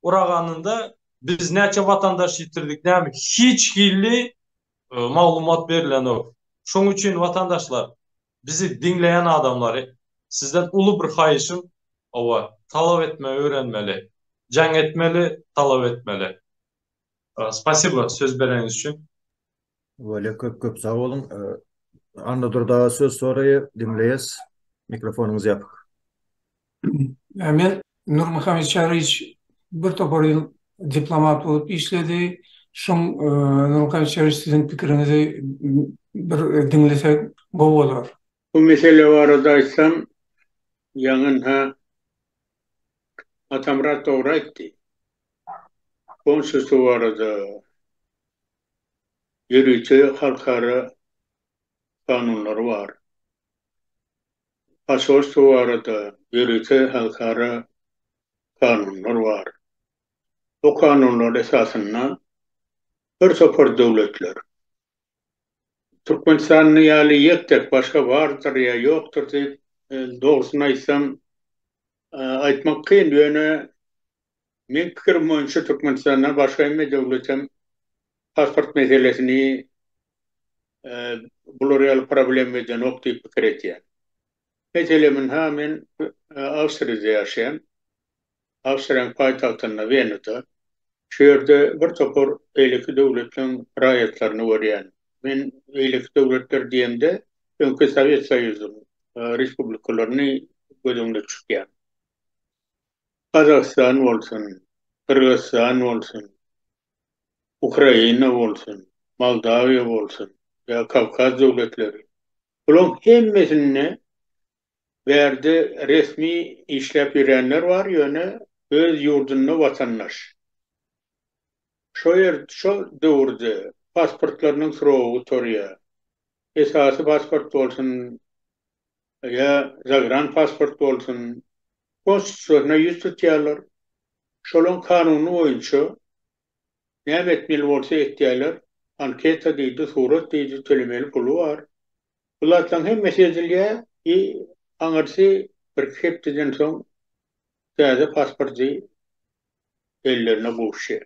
uraganynda biz näçe watandaş ýitirdik näme hiç hili maglumat berilenok. Şoň üçin watandaşlar bizi diňleýän adamlary sizden uly bir haýyşym hawa talap etmegi öwrenmeli. Jaň etmeli, talap etmeli. Spasibo söz bereniňiz üçin. Wale köp köp sag boluň. Annadurdy aga söz soraýar, diňleýäs. Mikrofonyňyz ýapyk. Men Nurmuhammet Çaryýewiç bir topar ýyl diplomat bolup işledi. Şoň Nurmuhammet Çaryýewiç siziň pikiriňizi bir diňlesek gowy bolar. Bu mesele barada aýtsam, ýaňy-ha Atamyrat dogry aýtdy. Konsulstwo barada ýörite halkara kanunlary bar. Posolstwo barada ýörite halkara kanunlar bar. Bu kanunlar esasynda bir topar döwletler, Türkmenistan ýaly ýek-tek başga bardyr ýa ýokdur diýip, dogrusyny aýtsam, aýtmak kyn, ýöne meň pikirim boýunça Türkmenistandan başga hemme döwletem pasport meselesini bular ýaly problema edenok diýip pikir etýän. Meselem, ynha men Awstriýada ýaşaýan. Awstriýanyň paýtagtynda Wenada. Şu ýerde bir topar beýleki döwletleriň raýatlaryny görýän. Men beýleki döwletler diýemde öňki Sowet Soýuzynyň respublikalaryny göz öňünde tutýan. Gazagystan bolsun, Gyrgyzystan bolsun, Ukraina bolsun, Moldawiýa bolsun ýa Kawkaz döwletleri. Bularyň hemmesinde bärde resmi işläp ýörenler bar, ýöne öz ýurdunda watandaş. Şo ýer, şo döwürde pasportlarynyň srogy gutarýar. Esasy pasport bolsun ýa zagran pasport bolsun, konsulstwasyna ýüz tutýarlar. Şolaň kanuny boýunça näme etmeli bolsa etýärler. Anketa diýdi, surat diýdi, tölemeli puly bar. Bu zatlaryň hemmesi edilýär i aňyrsy birki hepdeden soň täze pasporty ellerine gowuşýar.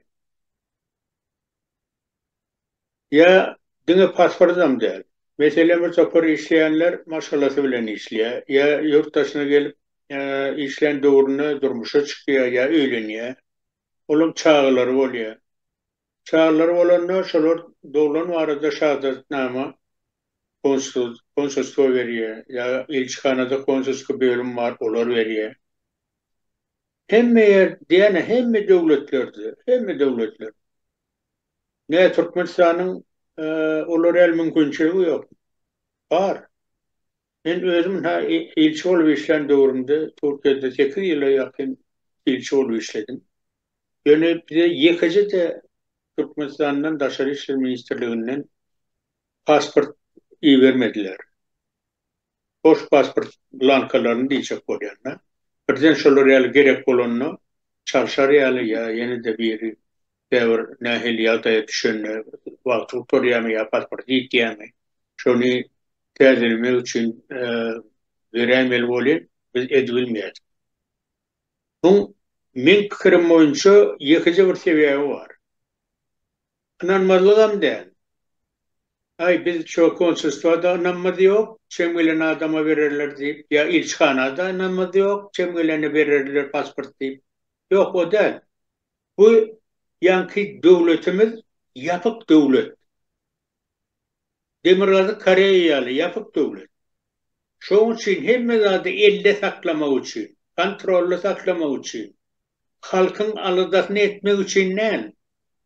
Ýa diňe pasportam däl. Meselem bir topar işleýänler maşgalasy bilen işleýär, ýa ýurt daşyna gelip işlän döwründe durmuşa çykýar ýa öýlenýär. Olaň çagalary bolýar. Çagalary bolanda şolar doglan barada şahadatnama konsulstwo berýär ýa ilçihanada konsulski bölüm bar olar berýär. Hemme ýer diýene hemme döwletlerde, hemme döwletler. Ne Türkmenistanyň olar ýaly mümkinçiligi ýok. Bar. Men özüm ha ilçi bolup işlän döwrümde Türkiýede 8 ýyla ýakyn ilçi bolup işledim. Ýöne bize ýekeje-de Türkmenistandan Daşary işler ministrliginden pasport ibermediler. Boş pasport blankalaryny diýjek bolýan-da. Birden şolar ýaly gerek bolanda çalşar ýaly ýa ýene-de biri käbir nähili ýagdaýa düşende wagty gutarýarmy ýa pasporty ýitýärmi, şony täzelemek üçin beräýmeli bolýar, biz edibilmeýärdik. Muň meň pikirim boýunça ýekeje bir sebäbi bar. Ynanmazlygam däl. Aý, biz şo konsulstwa-da ynanmaz ýok, çem gelen adama bererler diýip, ýa ilçihana-da ynanmaz ýok, çem gelene bererler pasport diýip. Ýok, o däl. Bu ýaňky döwletimiz ýapyk döwlet. Demirgazyk Koreýa ýaly ýapyk döwlet. Şoň üçin hemme zady elde saklamak üçin, kontrolda saklamak üçin, halkyň aladasyny etmek üçin däl,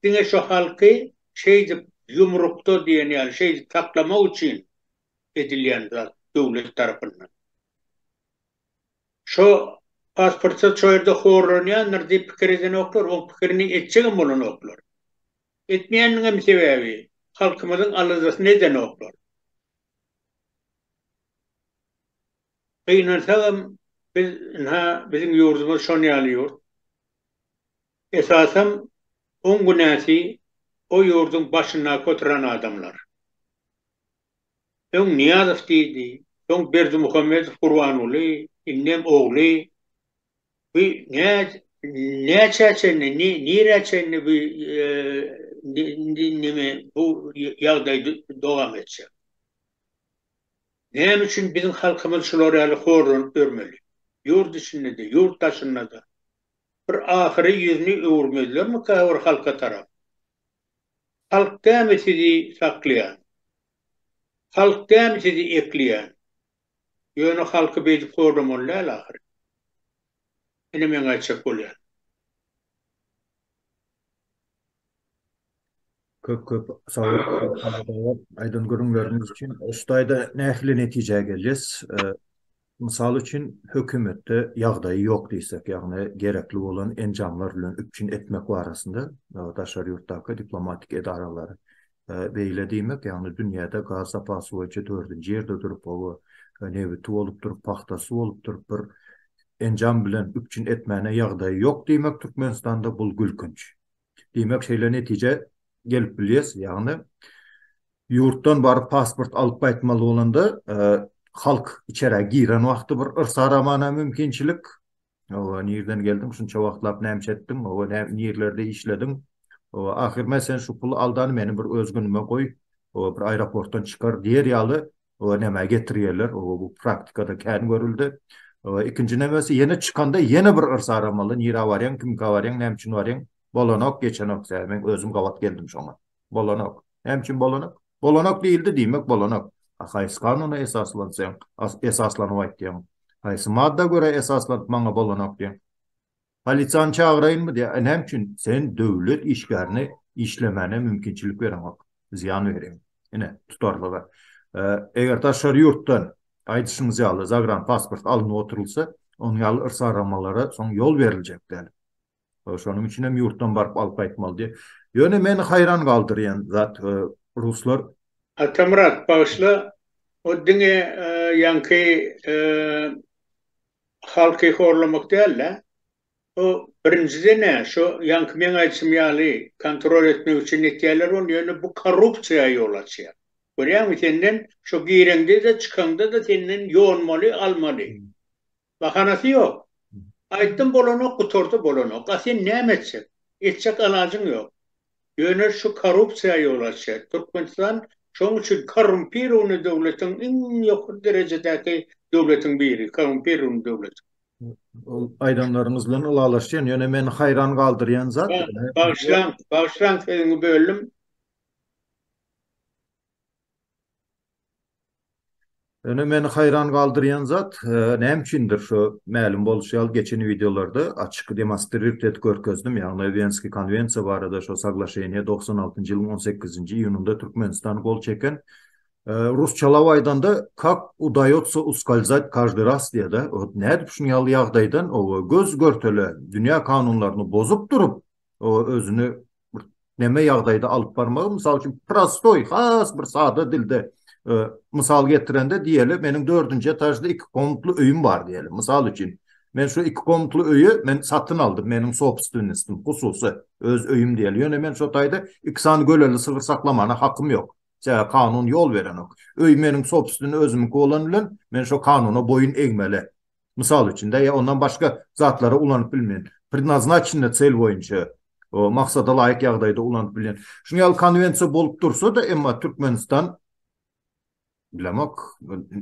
diňe şo halky şeýdip ýumrukda diýen ýaly şeýdip saklamak üçin edilýän zat döwlet tarapyndan. Şo pasportsyz şo ýerde horlanýandyr diýip pikir edenoklar, oň pikirini etjegem bolanoklar. Etmeýäniniňem sebäbi halkymyzyň aladasyny edenoklar. Gynansagam biz ynha biziň ýurdumyz şon ýaly ýurt. Esasam oň günäsi o ýurduň başyndaky oturan adamlar. Öň Nyýazow diýdi, soň Berdimuhamedow Gurbanguly, indem ogly. Bu näçä çenli, nirä çenli bu neme bu ýagdaý dowam etjek? Näme üçin biziň halkymyz şular ýaly horlanyp ýörmeli? Ýurt içinde-de, ýurt daşynda-da. Bir ahyry ýüzüni öwürmezlermikä bir halka tarap? Halk dämi sizi saklaýan? Halk dämi sizi ekleýän? Ýöne halky beýdip horlamaly däl ahyry. Ine meň aýtjak bolýanym. Köp köp sag boluň aýdan gürrüňleriňiz üçin. Şu taýda nähili netijä gelýäs? Mysal üçin, hökümetde ýagdaýy ýok diýsek, ýagny gerekli bolan enjamlar bilen üpjün etmek barasynda daşary ýurtdaky diplomatik edaralary beýle diýmek, ýagny dünýäde gaz zapasy boýunça dördünji ýerde durup, hawa, nebiti bolup durup, pagtasy bolup durup bir enjam bilen üpjün etmäne ýagdaýy ýok diýmek Türkmenistanda bul gülkünç. Diýmek, şeýle netijä gelip bilýäs, ýagny ýurtdan baryp pasport alyp gaýtmaly bolanda, halk içerä giren wagty bir yrsaramagyna mümkinçilik, Hawa, nirden geldiň, şunça wagtlap näme etdiň, hawa, nirlerde işlediň, hawa, ahyr men sen şu puly aldany meni bir öz günüme goý, hawa, bir aeroportdan çykar diýer ýaly. O nämä getirýärler, o bu praktikada kän görüldi. O ikinji nemesi ýene çykanda ýene bir yrsaramaly, nirä barýaň, kimkä barýaň, näme üçin barýaň? Bolanok, geçenok, sebäbi men özüm gabat geldim şoňa. Bolanok. Näme üçin bolanok? Bolanok diýildi, diýmek bolanok. A haýsy kanuna esaslansaň, esaslanyp aýtýaň? Haýsy madda görä esaslanyp maňa bolanok diýýäň? Polisiýany çagyraýynmy diýýär. Näme üçin? Sen döwlet işgärine işlemäne mümkinçilik bereňok. Zyýan berýäň. Ine, tutarlygy. Eger daşary ýurtdan aýdyşyňyz ýaly zagran pasport alnyp oturylsa, onuň ýaly yrsaramalara soň ýol beriljek däl. Şonuň üçin hem ýurtdan baryp alyp gaýtmaly diýip. Ýöne meni haýran galdyrýan zat ruslar. Atamyrat, bagyşla, o diňe ýaňky halky horlamak däl-de, o birinjiden-ä şo ýaňky meň aýdyşym ýaly kontrol etmek üçin etýärler ony, ýöne bu korrupsiýa ýol açýar. Görýäňmi, senden şo gireňde-de, çykaňda-da senden ýonmaly, almaly. Bahanasy ýok. Aýtdym bolanok, gutardy bolanok. A sen näme etjek? Etjek alajyň ýok. Ýöne şu korrupsiýa ýol açýar. Türkmenistan şoň üçin korrumpirownyý döwletiň iň ýokary derejedäki döwletiň biri, korrumpirownyý döwlet. Ol aýdanlaryňyz bilen ylalaşýan, ýöne meni haýran galdyrýan zat. Bagyşlaň, bagyşlaň sözüňi böldüm. Ýöne meni haýran galdyrýan zat, näme üçindir şu mälim bolşy ýaly geçen wideolarda açyk demonstrirowat edip görkezdim, ýagny Wenskiý konwensiýa barada şo soglaşeniýe 96-njy ýylyň 18-nji iýunynda Türkmenistan gol çeken. Rusçalap aýdanda kak udaýotsa uskalzat každyý raz diýýär-de. Ot nädip şunuň ýaly ýagdaýdan göz görtele dünýä kanunlaryny bozup durup özüni bir neme ýagdaýda alyp barmagy, mysal üçin, prostoý, has bir sada dilde mysal getirende diýeli, meniň dördünji etažda iki komnatly öýüm bar diýeli, mysal üçin. Men şu iki komnatly öýi men satyn aldym, meniň sobstwennostim, hususy, öz öýüm diýeli. Ýöne men şo taýda iki sany göleli sygyr saklamana hakym ýok. Sebäbi kanun ýol berenok. Öý meniň sobstwenny özümiňki bolany bilen, men şo kanuna boýun egmeli. Mysal üçin-de, ýa ondan başga zatlara ulanyp bilmeýän. Prednaznaçenna sel boýunça maksada laýyk ýagdaýda ulanyp bilýän. Şunuň ýaly konwensiýa bolup dursa-da, emma Türkmenistan bilemok,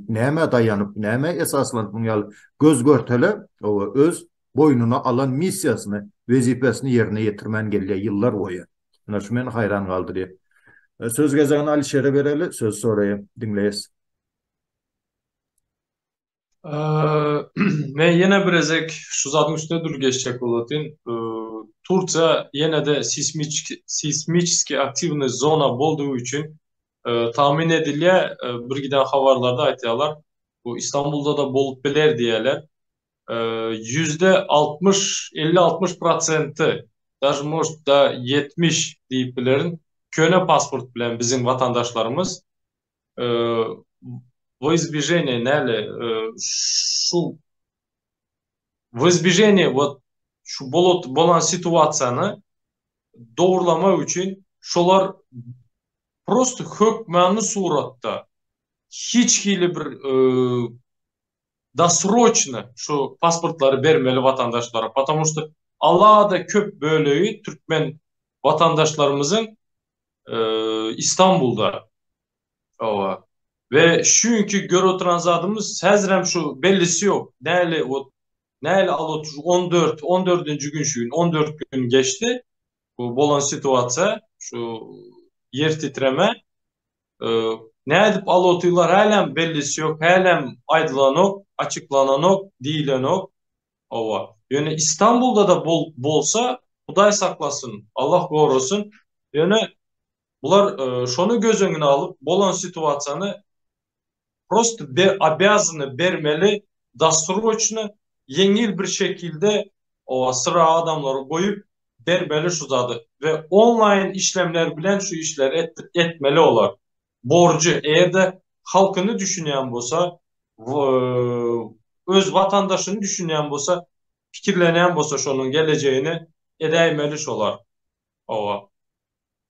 nämä daýanyp, nämä esaslanyp munuň ýaly göz-görtele öz boýnuna alan missiýasyny, wezipesini ýerine ýetirmän gelýär ýyllar boýy. Ine şu meni haýran galdyrýar. Söz gezegini Alişere bereli, söz soraýar, diňleýäs. Men ýene bir gezek şu zadyň üstüne durup geçjek bolatyn. Tursiýa ýene-de seýsmiçeski aktiwnyý zona boldugy üçin tahmyn edilýär, bir giden habarlarda aýtýarlar, bu Istanbulda-da bolup biler diýýärler. %60, 50-60 prosenti, daže может da 70 diýip bilerin, köne pasport bilen biziň watandaşlarymyz Во избежание näle şu во избежание вот şu bolat bolan situasiýany dogurlamak üçin şolar prosto hökmany suratda hiç hili bir dosroçno şu pasportlary bermeli watandaşlara потому что alada köp bölegi türkmen watandaşlarymyzyň Istanbulda. Owa. We şu günki görüp oturan zadymyz häzirem şu bellisi ýok. Näli ot näli alyp şu 14 14-nji gün şu gün 14 gün geçdi. Bu bolan situasiýa şu ýer titreme. Nädip alyp otyrlar hälem bellisi ýok, hälem aýdylanok, açyklananok, diýilenok. Hawa. Ýöne Istanbulda-da bol bolsa, Hudaý saklasyn, Allah gorasyn. Ýöne bular şony göz öňüne alyp, bolan situasiýany prosto be obýazany bermeli, dosroçno, ýeňil bir şekilde owa syra adamlary goýup bermeli şu zady we onlaýn işlemler bilen şu işleri etmeli olar. Borjy, eger-de halkyny düşünýän bolsa, öz watandaşyny düşünýän bolsa, pikirlenýän bolsa şonuň gelejegini edäýmeli şolar. Hawa.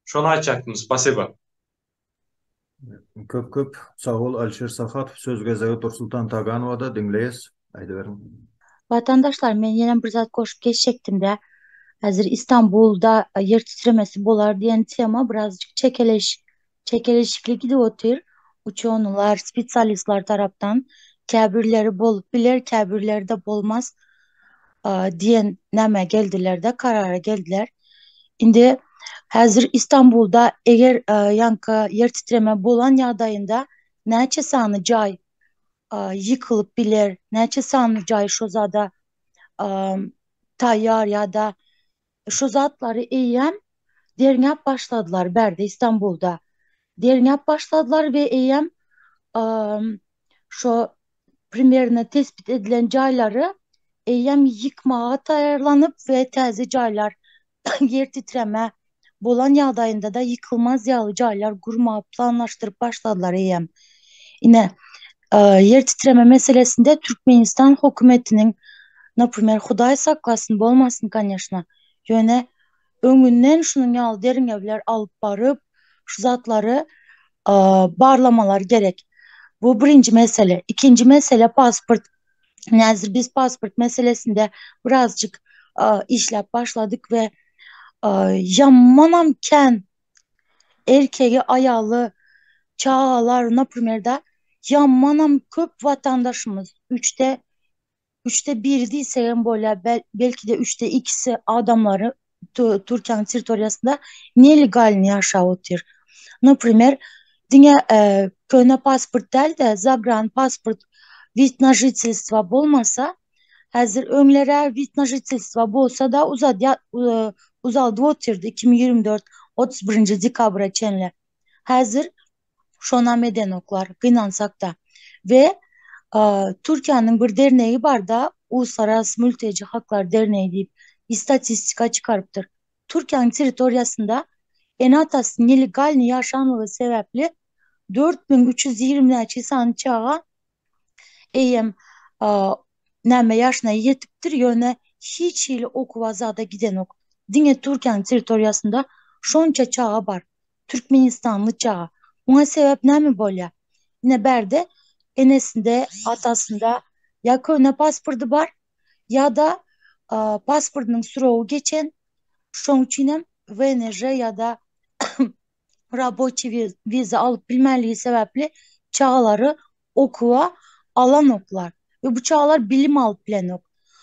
Şony aýtjakdym. Spasiba. Köp köp sag bol Alişer Sahatow söz gezegi Dursultan Taganowada diňleýäs aýdyberiň. Watandaşlar men ýenem bir zat goşup geçjekdimdä. Häzir Istanbulda ýer titremesi bolar diýen tema birazjyk çekeleş çekeleşikli gidip otyr. Uçonylar, spesialistler tarapdan käbirleri bolup biler, käbirleri de bolmaz diýen nämä geldiler-de, karara geldiler. Indi häzir Istanbulda eger ýaňky ýer titreme bolan ýagdaýynda näçe sany jaý ýykylyp biler, näçe sany jaý şo zada taýýar ýa-da Şu zatlary eýýäm derňäp başladylar bärde Istanbulda. Derňäp başladylar we eýýäm şo primerno tespit edilen jaýlary eýýäm ýykmaga taýýarlanyp we täze jaýlar ýer titreme bolan ýagdaýynda-da ýykylmaz ýaly jaýlar gurmagy planlaşdyryp başladylar eýýäm. Ine, ýer titreme meselesinde Türkmenistan hökümetiniň Naprimer, Hudaý saklasyn, bolmasyn, koneşna. Ýöne öňünden şunuň ýaly derňewler alyp baryp, şu zatlary barlamalar gerek. Bu birinji mesele. Ikinji mesele pasport. Häzir biz pasport meselesinde birazjyk işläp başladyk we ýamanam kän erkegi, aýaly, çagalar, naprimer-de, ýamanam köp watandaşymyz üçde Üçde biri diýsegem bolýar, belki-de üçde ikisi adamlary Türkiýäniň territoriýasynda nelegalny ýaşap otyr. Naprimer, diňe köne pasport däl-de, zagran pasport, wid na žitelstwo bolmasa, häzir öňler-ä wid na žitelstwo bolsa-da uzadýar, uzaldyp otyrdy 2024 31-nji dekabra çenli. Häzir Şonam edenoklar, gynansak-da. We Türkiýäniň bir dernegi bar-da, Uluslararası Mülteci Haklar Derneği diýip, istatistika çykarypdyr. Türkiýäniň territoriýasynda ene-atasy nelegalnyý ýaşanlygy sebäpli 4320 näçe sany çaga eýýäm näme ýaşyna ýetipdir, ýöne hiç hili okuwa zada gidenok. Diňe Türkiýäniň territoriýasynda şonça çaga bar. Türkmenistanly çaga. Muňa sebäp näme bolýa? Ine bärde enesinde, atasynda ýa köne pasporty bar, ýa-da pasportynyň srogy geçen, şoň üçinem VNJ ýa-da raboçiý wiza alyp bilmänligi sebäpli çagalary okuwa alanoklar we bu çagalar bilim alyp bilenok.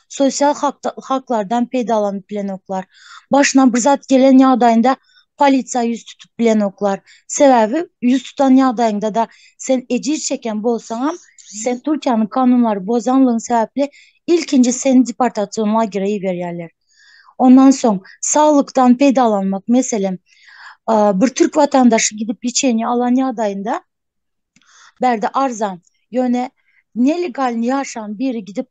Sosial haklardan peýdalanyp bilenoklar. Başyna bir zat gelen ýagdaýynda polisiýa ýüz tutup bilenoklar. Sebäbi ýüz tutan ýagdaýyňda-da sen ejir çeken bolsaňam, sen Türkiýäniň kanunlary bozanlygyň sebäpli ilkinji seni deportasion lagere iberýärler. Ondan soň saglykdan peýdalanmak meselem, bir türk watandaşy gidip liçeniýe alan ýagdaýynda Bärde arzan. Ýöne nelegalny ýaşan biri gidip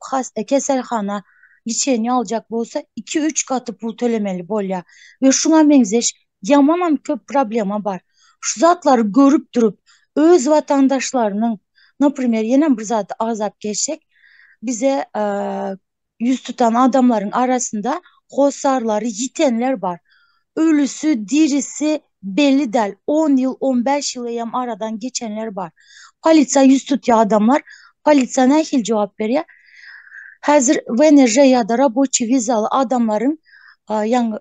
keselhana liçeniýe aljak bolsa iki-üç gaty pul tölemeli bolýar. We şuňa meňzeş ýamanam köp problema bar. Şu zatlary görüp durup öz watandaşlarynyň naprimer ýenem bir zady agzap geçsek bize ýüz tutan adamlaryň arasynda hossarlary ýitenler bar. Ölüsi, dirisi belli däl. On ýyl, on bäş ýyl eýýäm aradan geçenler bar. Polisiýa ýüz tutýar adamlar. Polisiýa nähili jogap berýär? Häzir VNJ ýa-da raboçiý wizaly adamlaryň ýaňy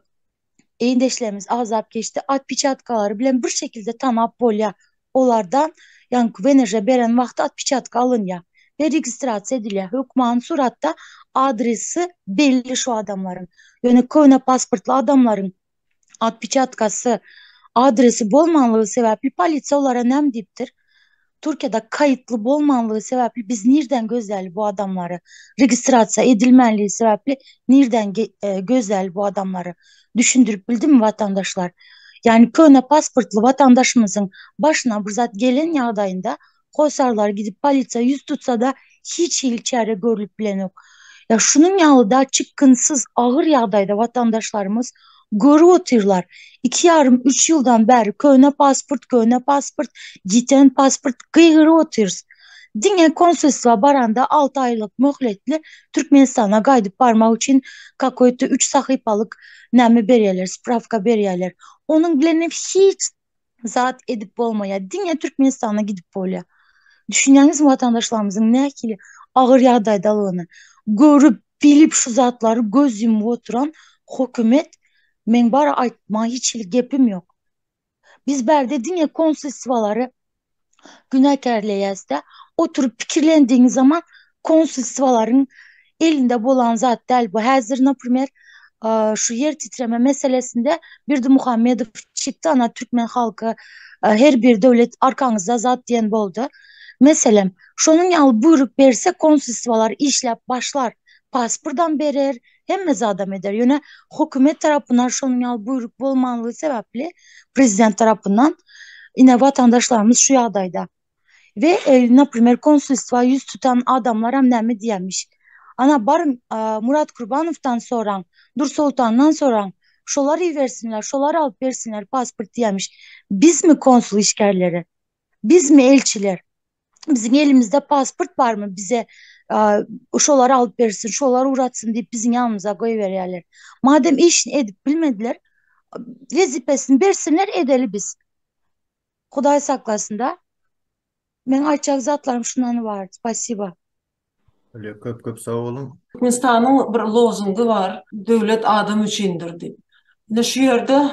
egindeşlerimiz agzap geçdi, otpeçatkalary bilen bir şekilde tanap bolýar. Olardan ýaňky VNJ beren wagty otpeçatka alynýar we registrasiýa edilýär. Hökmany suratda adresi belli şu adamlaryň. Ýöne köne pasportly adamlaryň otpeçatkasy, adresi bolmanlygy sebäpli polisiýa olara näme diýipdir? Türkiýede kaýytly bolmanlygy sebäpli biz nirden gözläli bu adamlary? Registrasiýa edilmänligi sebäpli nirden gözläli bu adamlary? Düşündirip bildimmi watandaşlar? Ýagny köne pasportly watandaşymyzyň başyna bir zat gelen ýagdaýynda hossarlary gidip polisiýa ýüz tutsada hiç hili çäre görlüp bilenok. Ýa şunuň ýalyda çykgynsyz agyr ýagdaýda watandaşlarymyz görüp otyrlar. Iki ýarym üç ýyldan bäri köne pasport köne pasport ýiten pasport gygyryp otyrys. Diňe konsulstwa baranda alty aýlyk möhletli Türkmenistana gaýdyp barmak üçin kakoýto üç sahypalyk näme berýärler sprawka berýärler. Onuň bilenem hiç zat edip bolmaýar. Diňe Türkmenistana gidip bolýar. Düşünýäňizmi watandaşlarymyzyň nähili agyr ýagdaýdalygyny? Görüp, bilip şu zatlary göz ýumup oturan hökümet meň bara aýtmaga hiç hili gepim ýok. Biz bärde diňe konsulstwalary. Günäkärleýäs-de. Oturyp pikirlendigiň zaman konsulstwalaryň elinde bolan zat däl bu. Häzir, naprimer, şu ýer titreme meselesinde Berdimuhamedow çykdy, ana türkmen halky her bir döwlet arkaňyzda zat diýen boldy. Meselem, şonuň ýaly buýruk berse konsulstwalar işläp başlar, pasportam berer, hemme zadam eder. Ýöne hökümet tarapyndan şonuň ýaly buýruk bolmanlygy sebäpli prezident tarapyndan ine watandaşlarymyz şu ýagdaýda. We naprimer konsulstwa ýüz tutan adamlaram näme diýýämiş. Ana baryň Murat Kurbanowdan soraň, Dursoltandan soraň, şolar ibersinler, şolar alyp bersinler pasport diýýämiş. Bizmi konsul işgärleri? Bizmi elçiler? Biziň elimizde pasport barmy bize şolar alyp bersin, şolar ugratsyn diýip biziň ýanymyza goýberýärler. Madem işini edip bilmediler, wezipesini bersinler edeli biz. Hudaý saklasyn-da. Meň aýtjak zatlarym şundan ybarat. Spasiba. Bolýa köp köp sag boluň. Türkmenistanyň bir lozungy bar, Döwlet adam üçindir diýip. Ine şu ýerde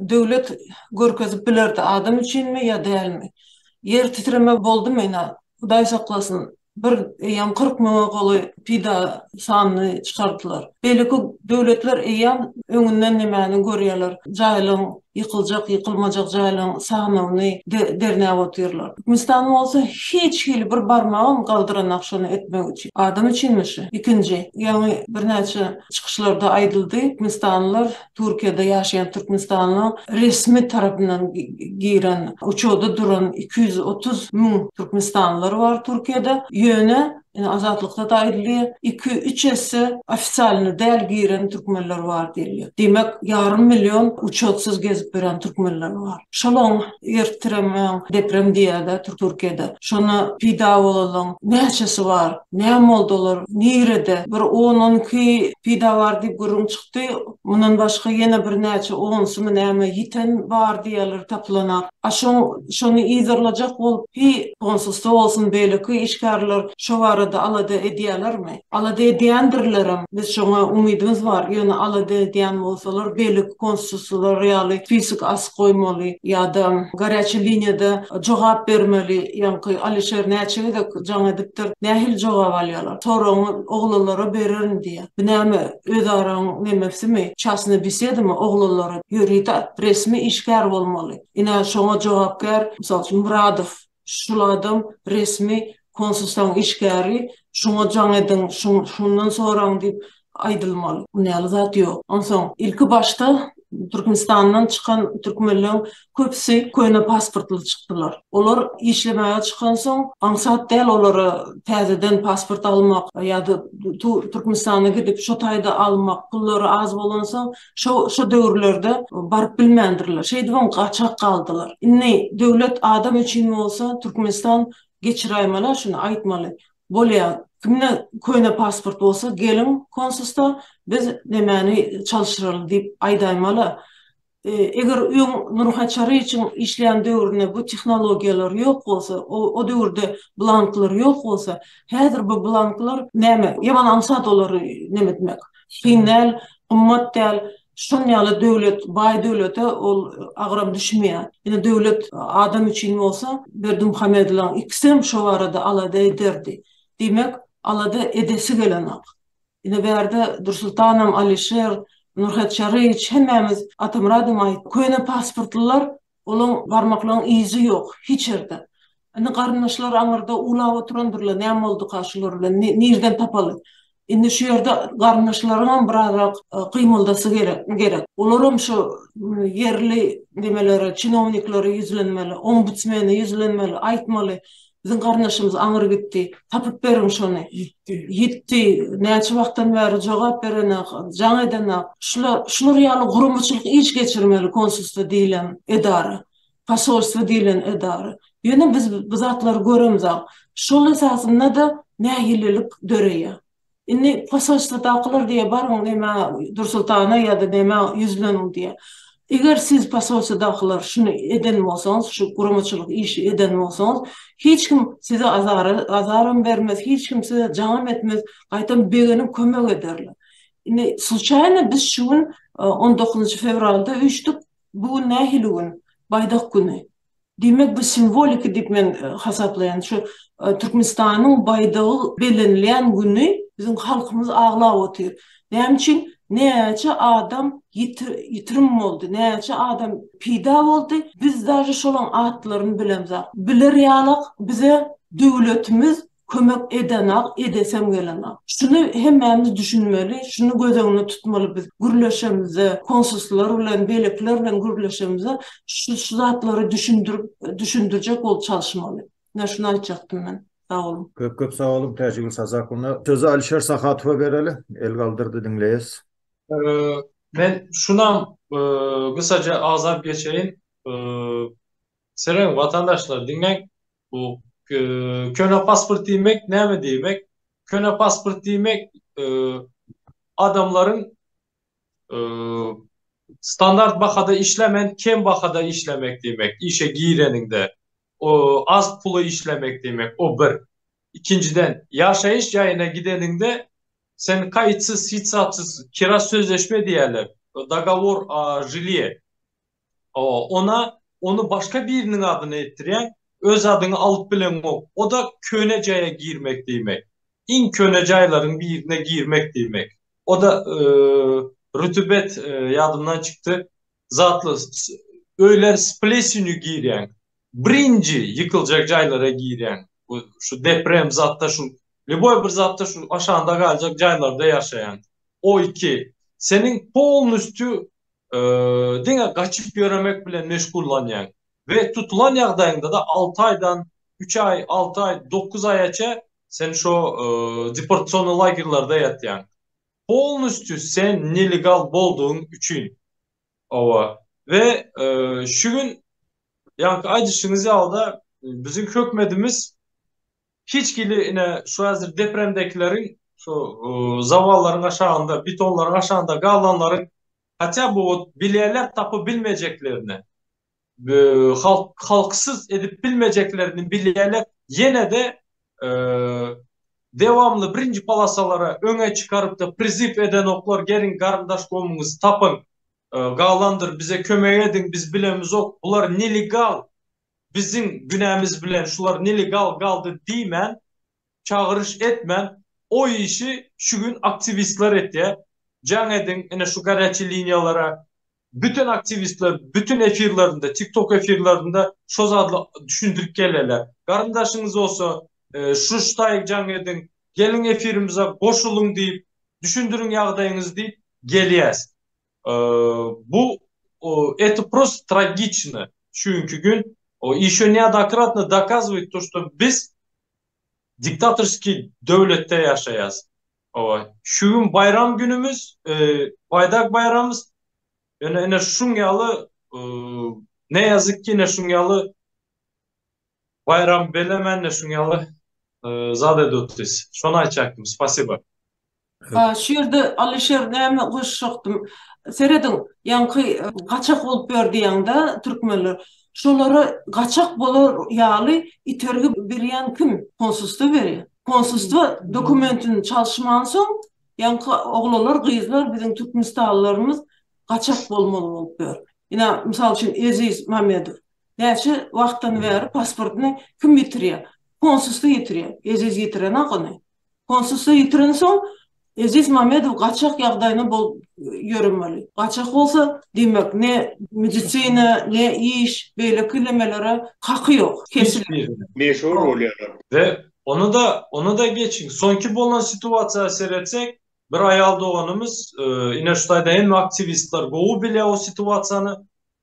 döwlet görkezip bilerdi adam üçinmi ýa dälmi. Ýer titreme boldumy ine Hudaý saklasyn bir eýýäm 40 müňe golaý pida sanyny çykardylar. Beýleki döwletler eýýäm öňünden nemäni görýärler, jaýlaryň ýykyljak, ýykylmajak jaýlaryň sanawyny derňäp otyrlar. Türkmenistan bolsa hiç hili bir barmagam galdyranak şony etmek üçin. Adam üçinmi şu? Ikinji, ýaňy birnäçe çykyşlarda aýdyldy, türkmenistanlylar Türkiýede ýaşaýan türkmenistanlyň resmi tarapyndan giren, uçuda duran 230 müň türkmenistanlylar bar Türkiýede. Ýöne, ine Azatlykda-da aýdylýar, iki-üç esse ofitsialny däl giren türkmenler bar diýilýär. Diýmek, ýarym million uçutsyz gezip ýören türkmenler bar. Şolaň ýer titremäň, deprem diýýär-de Türkiýede. Şona pida bolalaň näçesi bar? Näme boldy olar? Nirede? Bir on-on iki pida bar diýip gürrüň çykdy. Mundan başga ýene birnäçe onsumy näme ýiten bar diýýärler tapylanak. A şoň şony yzarlajak bolup hi konsulstwo bolsun beýleki işgärler şo barada alada edýälermi? Alada edýändirlerem biz şoňa umydymyz bar ýöne alada edýän bolsalar beýleki konsulstwolar ýaly spisok asyp goýmaly ýa-da gorýaçi liniýada jogap bermeli ýaňky Alişer näçe gezek jaň edipdir nähili jogap alýalar soragyňy oglanlara bererin diýýär bu näme özaraň nemesimi çasny besedamy oglanlara ýörite resmi işgär bolmaly ine şoňa jogapkär mysal üçin Myradow şul adam resmi konsulstwaň işgäri şuňa jaň ediň şundan soraň diýip aýdylmaly. Muny ýaly zat ýok. Onsoň ilki başda Türkmenistandan çykan türkmenleň köpüsi köne pasportly çykdylar. Olar işlemäge çykansoň aňsat däl olara täzeden pasport almak ýa-da Türkmenistana gidip şo taýda almak pullary az bolansoň şo şo döwürlerde baryp bilmändirler. Şeýdibem gaçak galdylar. Indi döwlet adam üçin bolsa Türkmenistan geçiräýmeli şuny aýtmaly. Bolýa kimde köne pasport bolsa geliň konsulstwa biz nemäni çalşyraly diýip aýdaýmaly. Eger öň Nurhat Çaryýewiçiň işleýän döwründe bu tehnologiýalar ýok bolsa, o döwürde blanklar ýok bolsa, häzir bu blanklar näme, ýaman aňsat olary neme etmek. Kyn däl, gymmat däl. Şon ýaly döwlet, baý döwlete ol agram düşmeýär. Ine döwlet adam üçin bolsa, Berdimuhamedlaň ikisem şo barada alada ederdi. Diýmek, alada edesi gelenok. Ine bärde Dursultanam, Alişer, Nurhat Çaryýewiç hemmämiz Atamyradam aýtdy. Köne pasportlylar olaň barmaklaryň yzy ýok hiç ýerde. Indi garyndaşlar aňyrda uwlap oturandyrlar näme bolduka şular bilen nirden tapaly. Indi şu ýerde garyndaşlaryňam birazrak gymyldasy gerek. Olaram şu ýerli nemelere çinowniklere ýüzlenmeli, ombudsmene ýüzlenmeli, aýtmaly. Biziň garyndaşymyz aňry gitdi. Tapyp beriň şony. Ýitdi. Ýitdi. Näçe wagtdan bäri jogap berenak, jaň edenak. Şular, şular ýaly guramaçylyk iş geçirmeli konsulstwo diýlen edara. Posolstwo diýlen edara. Ýöne biz bu zatlary göremzok. Şol esasynda-da nägilelik döreýär. Indi posolstwodakylar diýýär, baryň nämä Dursultana ýa-da nämä ýüzleniň diýýär. Eger siz posolstwodakylar şuny eden bolsaňyz, şu guramaçylyk işi eden bolsaňyz, hiç kim size azara azaram bermez, hiç kim size jaňam etmez, gaýtam begenip kömek ederler. Indi sluçaýno biz şu gün on dokuzynjy fewralda üýşdük, bu gün nähili gün? Baýdak güni. Diýmek bu simwoliki diýip men hasaplaýan. Şu Türkmenistanyň baýdagy bellenilýän güni biziň halkymyz aglap otyr. Näme üçin? Näçe adam ýitirim boldy, näçe adam pida boldy, biz daže şolaň atlaryny bilemzok. Biler ýalak bize döwletimiz kömek edenak, edesem gelenak. Şuny hemmämiz düşünmeli, şuny göz öňünde tutmaly biz gürleşemizde, konsulstwlar bilen, beýlekiler bilen gürleşemizde şu şu zatlary düşündirip, düşündirjek bolup çalyşmaly. Ine şuny aýtjakdym men. Sag boluň. Köp köp sag boluň Täjigül Sazakowna. Sözi Alişer Sahatowa bereli. El galdyrdy diňleýäs. Men şunam gysaja agzap geçeýin. Serediň watandaşlar diňläň bu köne pasport diýmek näme diýmek? Köne pasport diýmek adamlaryň standart bahada işlemen kem bahada işlemek diýmek işe gireniňde o az pula işlemek diýmek o bir. Ikinjiden ýaşaýyş jaýyna gideniňde sen kaýtsyz hiç zatsyz kira sözleşme diýerler dogowor o žilýe Ona ony başga biriniň adyna etdirýäň, öz adyňa alyp bileňok. O-da köne jaýa girmek diýmek. Iň köne jaýlaryň birine girmek diýmek. O-da rütübet ýadymdan çykdy. Zatly öýler s plesenýu girýäň. Birinji ýykyljak jaýlara girýäň. Bu şu deprem zatda şu lýuboý bir zatda şu aşagynda galjak jaýlarda ýaşaýaň. O iki. Seniň polnustýu diňe gaçyp ýöremek bilen meşgullanýaň we tutulan ýagdaýyňda-da alty aýdan, üç aý, alty aý, dokuz aýaça sen şo deportasionnyý lagerlerde ýatýaň. Polnostýu sen nelegal boldugyň üçin. Hawa. We şu gün ýaňky aýdyşyňyz ýaly-da biziň hökmedimiz Hiç hili ine şu häzir depremdekileriň şu zawallaryň aşagynda betonlaryň aşagynda galanlaryň hatya bu wot bilýärler tapyp bilmejeklerini halk halksyz edip bilmejeklerini bilýärler ýene-de dewamly birinji polosalara öňe çykarypda priziw edenoklar geliň garyndaş gomyňyzy tapyň galandyr bize kömek ediň biz bilemizok bular nelegal biziň günämiz bilen şular nelegal galdy diýmän, çagyryş etmän, o işi şu gün aktiwistler etýär. Jaň ediň ine şu garýaçy liniýalara. Bütin aktiwistler bütin efirlerinde, TikTok efirlerinde şo zadly düşündirip gelýärler. Garyndaşyňyz bolsa şu ştaýyk jaň ediň, geliň efirimize goşulyň diýip, düşündiriň ýagdaýyňyzy diýip gelýäs. Bu это просто tragiçno şu günki gün. Еще neodnokratno dokazywaýt to, što biz diktatorskiý döwletde ýaşaýas. Şu gün baýram günümiz, baýdak baýramymyz. Ýöne ine şuň ýaly ne ýazyk ki ine şuň ýaly baýram belemän ine şuň ýaly zat edip otyrys. Şony aýtjakdym. Spasiba. Şu ýerde Alyşir näme goşjakdym. Serediň, ýaňky gaçak bolup ýör diýýäňdä türkmenler. Şolara gaçak bolar ýaly itergi berýän kim? Konsulstwo berýär. Konsulstwo dokumentini çalyşmansoň, ýaňky oglanlar, gyzlar biziň türkmenistanlylarymyz gaçak bolmaly bolup ýör. Ine, mysal üçin Eziz Mamedow. Näçe wagtdan bäri pasportyny kim ýitirýär? Konsulstwo ýitirýär. Eziz ýitirenok ony. Konsulstwo ýitirensoň, Eziz Mamedow gaçak ýagdaýyna bolup ýöremeli. Gaçak bolsa, diýmek, ne medisina, ne iş, beýleki nemelere haky ýok, kesilen. Meşhur bolýarlar. We ony-da, ony-da geçiň, soňky bolan situasiýa seretsek, bir aýal doganymyz, ine şu taýda hemme aktiwistler gowy bilýär o situasiýany,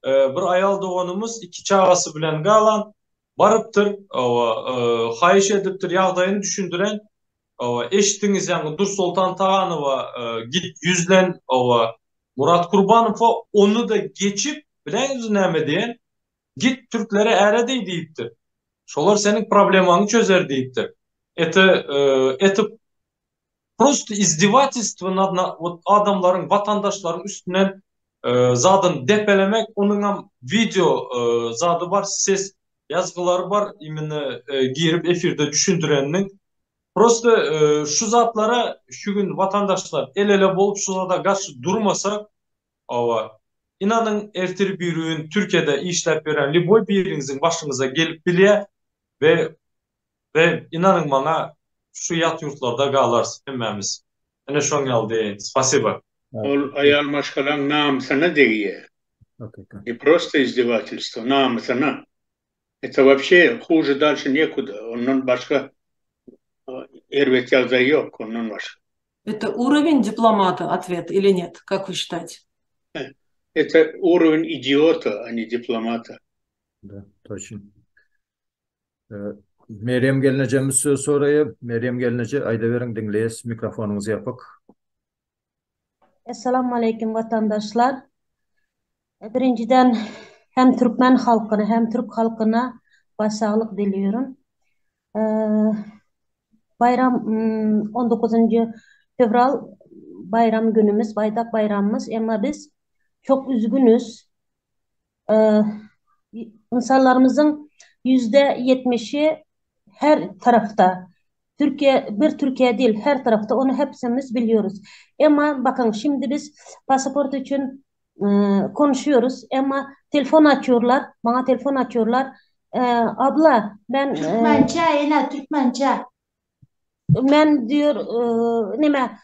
bir aýal doganymyz iki çagasy bilen galan, Barypdyr, hawa, haýyş edipdir, ýagdaýyny düşündiren, hawa, eşitdiňiz ýaňy Dursoltan Taganowa git ýüzlen, hawa, Murat Kurbanowa ony-da geçip, bileňizmi näme diýen, git türklere äre deý diýipdir. Şolar seniň problemaňy çözer diýipdir. Eti, eti Prosto izdevatelstwo nad wot adamlaryň watandaşlaryň üstünden zadyny depelemek onuňam wideo zady bar ses ýazgylary bar imенно girip efirde düşündireniniň prosto şu zatlara şu gün watandaşlar el ele bolup şu zada garşy durmasak hawa. Ynanyň ertir birigün Türkiýede işläp ýören lýuboý biriňiziň başyňyza gelip bilýä we we ynanyň maňa şu ýat ýurtlarda galarys hemmämiz. Ine şoň ýaly diýeýin. Spasiba. Ol aýal maşgalaň namysyna degýär. Ne prosto izdevatelstvo, namysyna. Это вообще хуже дальше некуда. Ondan başga erbet ýagdaý ýok, ondan başga. Это уровень дипломата ответ или нет, как вы считаете? Это уровень идиота, а не дипломата. Да, точно. Merýem gelnejemiz söz soraýar. Merýem gelneje, aýdaweriň, diňleýäs, mikrofonyňyz ýapyk. Essalamualeýkum watandaşlar. Birinjiden hem türkmen halkyna hem türk halkyna başsaglyk diliyorum. Baýram 19-njy fewral baýram günümiz, baýdak baýramymyz. Emma biz çok üzgünüz. Ynsanlarymyzyň %70-i her tarafda. Türkiye bir Türkiye değil her tarafta onu hepsimiz biliyoruz. Emma bakın şimdi biz pasaport için e, konuşuyoruz. Emma telefon açıyorlar. Bana telefon açıyorlar. E, abla ben e, Türkmençe ene türkmençe. Men diyor e, neme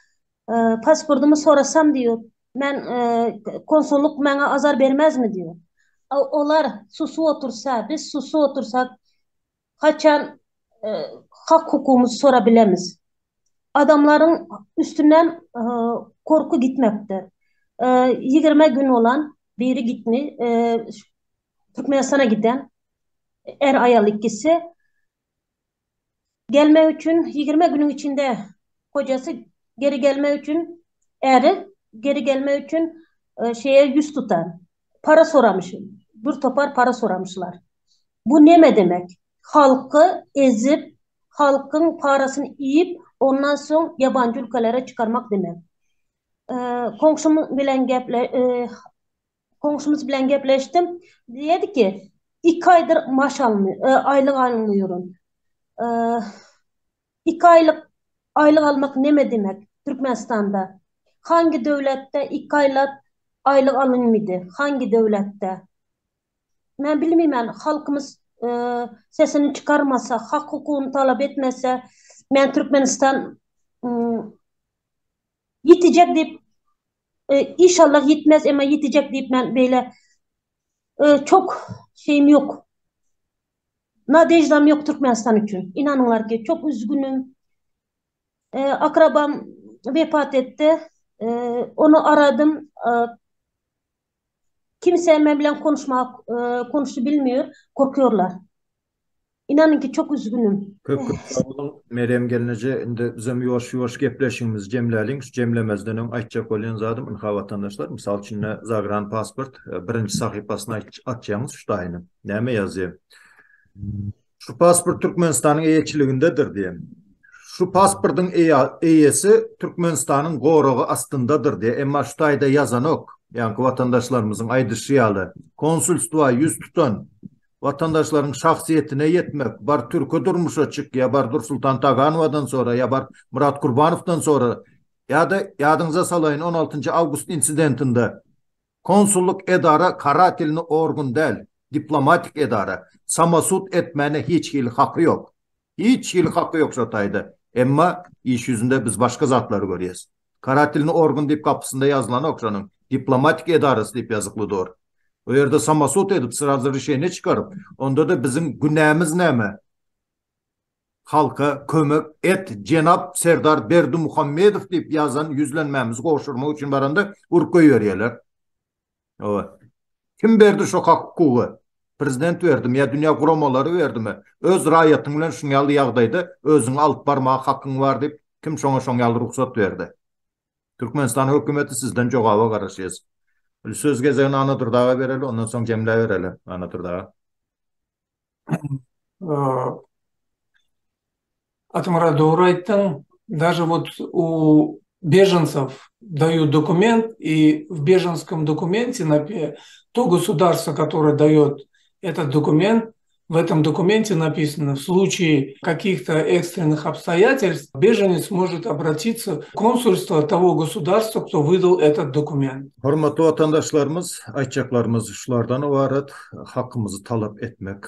e, pasportumu sorasam diyor. Men e, konsolluk bana azar vermez mi diyor. Olar susu otursa, biz susu otursak haçan e, hak hukukumuzu sorabilemiz. Adamların üstünden e, korku gitmektir. E, 20 gün olan biri gitmi, e, Türkmenistan'a giden er ayal ikisi gelmek için 20 günün içinde kocası geri gelmek için eri geri gelmek için e, şeye yüz tutan para soramış. Bir topar para soramışlar. Bu neme demek? Halkı ezip halkın parasını yiyip ondan sonra yabancı ülkelere çıkarmak demek. E, komşum bilen geple, e, komşumuz bilen gepleştim. Dedi ki iki aydır maaş almıyor, e, aylık almıyorum. E, iki aylık aylık almak ne demek Türkmenistan'da? Hangi devlette iki aylık aylık alınmıydı? Hangi devlette? Men bilmeýän halkymyz e, sesini çıkarmasa, hak hukukunu talap etmese, men Türkmenistan ýitecek diýip e, inşallah ýitmez emma ýitecek diýip men beýle e, çok şeyim yok. Nadejdam yok Türkmenistan için. İnanınlar ki çok üzgünüm. E, akrabam vefat etti. E, onu aradım. E, kimse benimle konuşmak, e, konuşu bilmiyor. Korkuyorlar. İnanın ki çok üzgünüm. Köp köp sag boluň Merýem gelneje indi bizem ýuwaş ýuwaş gepleşigimizi jemläliň şu jemlemezden öň aýtjak bolýan zadym ynha watandaşlar mysal üçin ine zagran pasport birinji sahypasyny açýaňyz şu daýyny näme ýazýar şu pasport Türkmenistanyň eýeçiligindedir diýen şu pasportyň eýesi Türkmenistanyň goragy astyndadyr diýe emma şu taýda ýazanok ýaňky watandaşlarymyzyň aýdyşy ýaly konsulstwa ýüz tutan Watandaşlaryň şahsyýetine ýetmek, bar türke durmuşa çyk, ýa bar Dursultan Taganowadan sora, ýa bar Myrat Kurbanowdan sora, ýa-da ýadyňyza salaýyn on altynjy awgust insidentinde konsullyk edara karatelny organ däl, diplomatik edara, samosud etmäne hiç hili haky ýok. Hiç hili haky ýok şo taýda. Emma iş ýüzünde biz başga zatlary görýäs. Karatelny organ diýip gapysynda ýazylanok şonuň. Diplomatik edarasy diýip ýazykly dur. O ýerde samosud edip srazu rişeniýe çykaryp, onda-da biziň günämiz näme? Halka kömek et jenap Serdar Berdimuhamedow diýip ýazan ýüzlenmämizi gowşurmak üçin baranda urup goýberýärler. Hawa. Kim berdi şo hak hukugy? Prezident berdimi ýa dünýä guramalary berdimi? Öz raýatyň bilen şuň ýaly ýagdaýda özüňi alyp barmaga hakyň bar diýip kim şoňa şoň ýaly rugsat berdi? Türkmenistan hökümeti sizden jogaba garaşýas. Söz gezegini Anadurdy aga bereli ondan soň jemläbereli Anadurdy aga. Atamyrat dogry aýtdyň. Даже вот у беженцев дают документ, и в беженском документе то государство, которое дает этот документ, В этом документе написано, в случае каких-то экстренных обстоятельств беженец может обратиться в консульство того государства, кто выдал этот документ. Hormatly watandaşlarymyz, aýtjaklarymyz şulardan ybarat. Hakymyzy talap etmek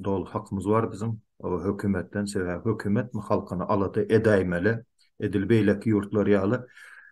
doly hakymyz bar biziň hökümetden, sebäbi hökümet halkyny alada edäýmeli, edil beýleki ýurtlar ýaly.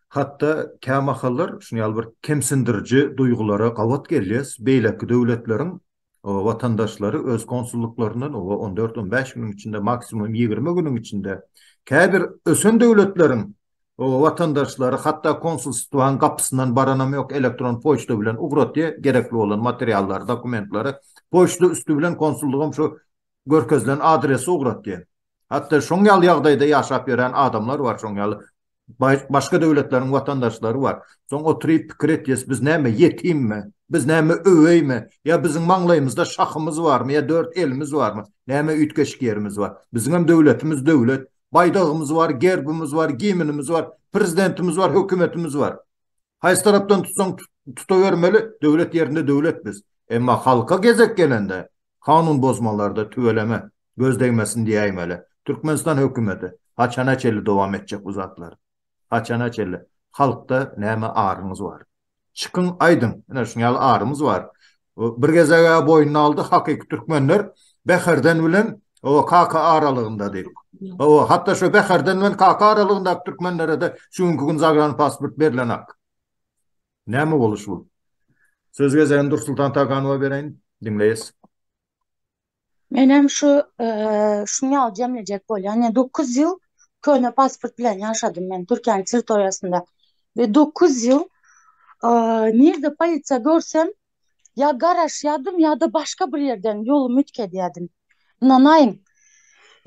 Hatda kämahallar şuny ýaly bir kemsindiriji duýgulara gabat gelýäs, beýleki döwletleriň watandaşlary öz konsullyklaryndan oba on dört, on bäş günüň içinde, maksimum 20 günüň içinde käbir ösen döwletleriň watandaşlary hatda konsulstwanyň gapysyndan baranam ýok, elektron poçta bilen ugratýar gerekli bolan materiallary, dokumentleri. Poçta üsti bilen konsullygam şu görkezilen adrese ugratýar. Hatda şoň ýaly ýagdaýda ýaşap ýören adamlar bar, şoň ýaly başga döwletleriň watandaşlary bar. Soň oturyp pikir etýäs, biz näme ýetimmi? Biz näme öweými? Ýa biziň maňlaýymyzda şahymyz barmy? Ýa dört elimiz barmy? Näme üýtgeşik ýerimiz bar? Biziňem döwletimiz döwlet. Baýdagymyz bar, gerbimiz bar, gimnimiz bar, prezidentimiz bar, hökümetimiz bar. Haýsy tarapdan tutsaň tutabermeli, döwlet ýerinde döwlet biz. Emma halka gezek gelende, kanun bozmalarda tüweleme, göz degmesin diýäýmeli. Türkmenistan hökümeti, haçana çenli dowam etjek bu zatlar? Haçana çenli? Halkda näme aryňyz bar? Çykyň aýdyň, ine şuň ýaly arymyz bar. Bir gezeg-ä boýnuna aldy hakyky türkmenler Bäherden bilen o Kaka aralygynda diýip. Hawa, hatda şo Bäherden bilen Kaka aralygyndaky türkmenlere-de şu günki gün zagranpasport berlenak. Näme boluş bu? Söz gezegini Dursultan Taganowa bereýin, diňleýäs. Menem şu şuny ýaly jemlejek bolýan. Ýa 9 ýyl köne pasport bilen ýaşadym men Türkiýäniň territoriýasynda. We 9 ýyl nirde polisiýa görsem ýa garaşýardym ýa-da başga bir ýerden ýolumy üýtgedýärdim. Ynanaýyň.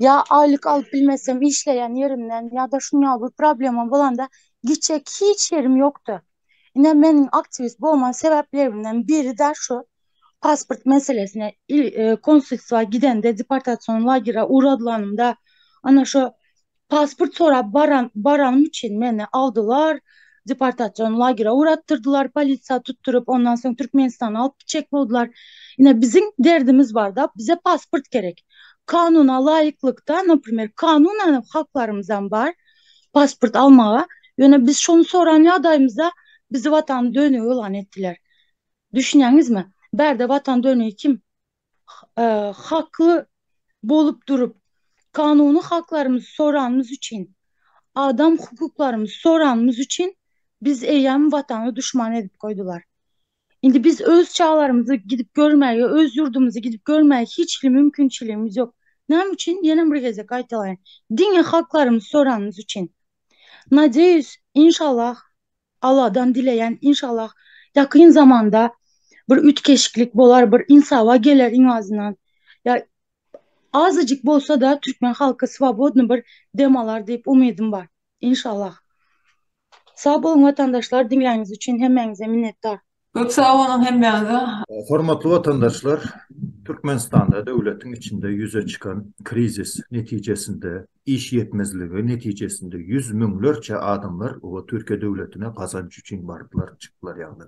Ýa aýlyk alyp bilmesem işleýän ýerimden ýa-da şuny ýaly bir problema bolanda gitjek hiç ýerim ýokdy. Ine meniň aktiwist bolma sebäplerimden biri-de şu. Pasport meselesine konsulstwa gidende deportasion lagere ugradylanymda ana şo pasport sorap baran baranym üçin meni aldylar deportasion lagere ugratdyrdylar polisiýa tutduryp ondan soň Türkmenistana alyp gitjek boldular. Ine biziň derdimiz barda bize pasport gerek. Kanuna laýyklykda naprimer kanunan haklarymyzam bar pasport almaga ýöne biz şony soran ýagdaýymyzda bizi watan dönügi yglan etdiler. Düşünýäňizmi? Bärde watan dönügi kim? Hakly bolup durup, kanuny haklarymyzy soranymyz üçin, adam hukuklarymyzy soranymyz üçin biz eýýäm watany duşman edip goýdular. Indi biz öz çagalarymyzy gidip görmäge, öz ýurdumyzy gidip görmäge hiç hili mümkinçiligimiz ýok. Näme üçin? Ýene bir gezek gaýtalaýyn. Diňe haklarymyzy soranymyz üçin. Nadeyus, inşallah, Alladan dileýän inşallah ýakyn zamanda bir üýtgeşiklik bolar bir insaba geler iň azyndan ýa azajyk bolsada türkmen halky swobodny bir dem alar diýip umydym bar inşallah. Sag boluň watandaşlar diňläniňiz üçin hemmäňize minnetdar. Köp sag boluň hemmäňize. Hormatly watandaşlar, Türkmenistanda döwletiň içinde ýüze çykan krizis netijesinde, iş ýetmezligi netijesinde ýüz müňlerçe adamlar oba Türkiýe döwletine gazanç üçin bardylar, çykdylar ýagny.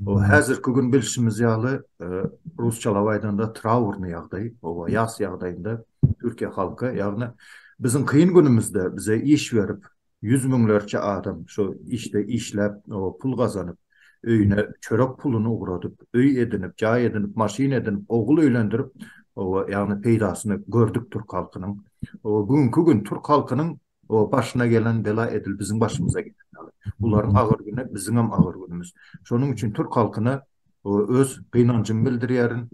O häzirki gün bilşimiz ýaly, rusçalap aýdanda traurny ýagdaý, oba ýas ýagdaýynda Türkiýe halky, ýagny biziň kyn günümizde bize iş berip, Ýüz müňlerçe adam şu işde işläp, pul gazanyp, öýüne çörek puluny ugradyp, öý edinip, jaý edinip, maşyn edinip, ogul öýlendirip, ýagny peýdasyny gördük türk halkynyň. Bu günki gün türk halkynyň başyna gelen bela edil biziň başymyza gelen ýaly. Bularyň agyr güni biziňem agyr günümiz. Şonuň üçin türk halkyna öz gynanjymy bildirýärin.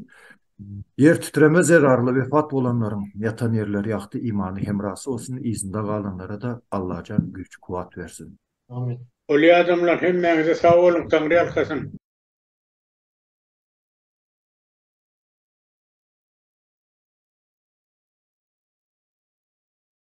Ýer titreme zerarly wepat bolanlaryň ýatan ýerleri ýagty imany hemrasy bolsun yzynda galanlara-da Allajan güýç kuwat bersin. Amin. Bolýa adamlar hemmäňize sag boluň Taňry ýalkasyn.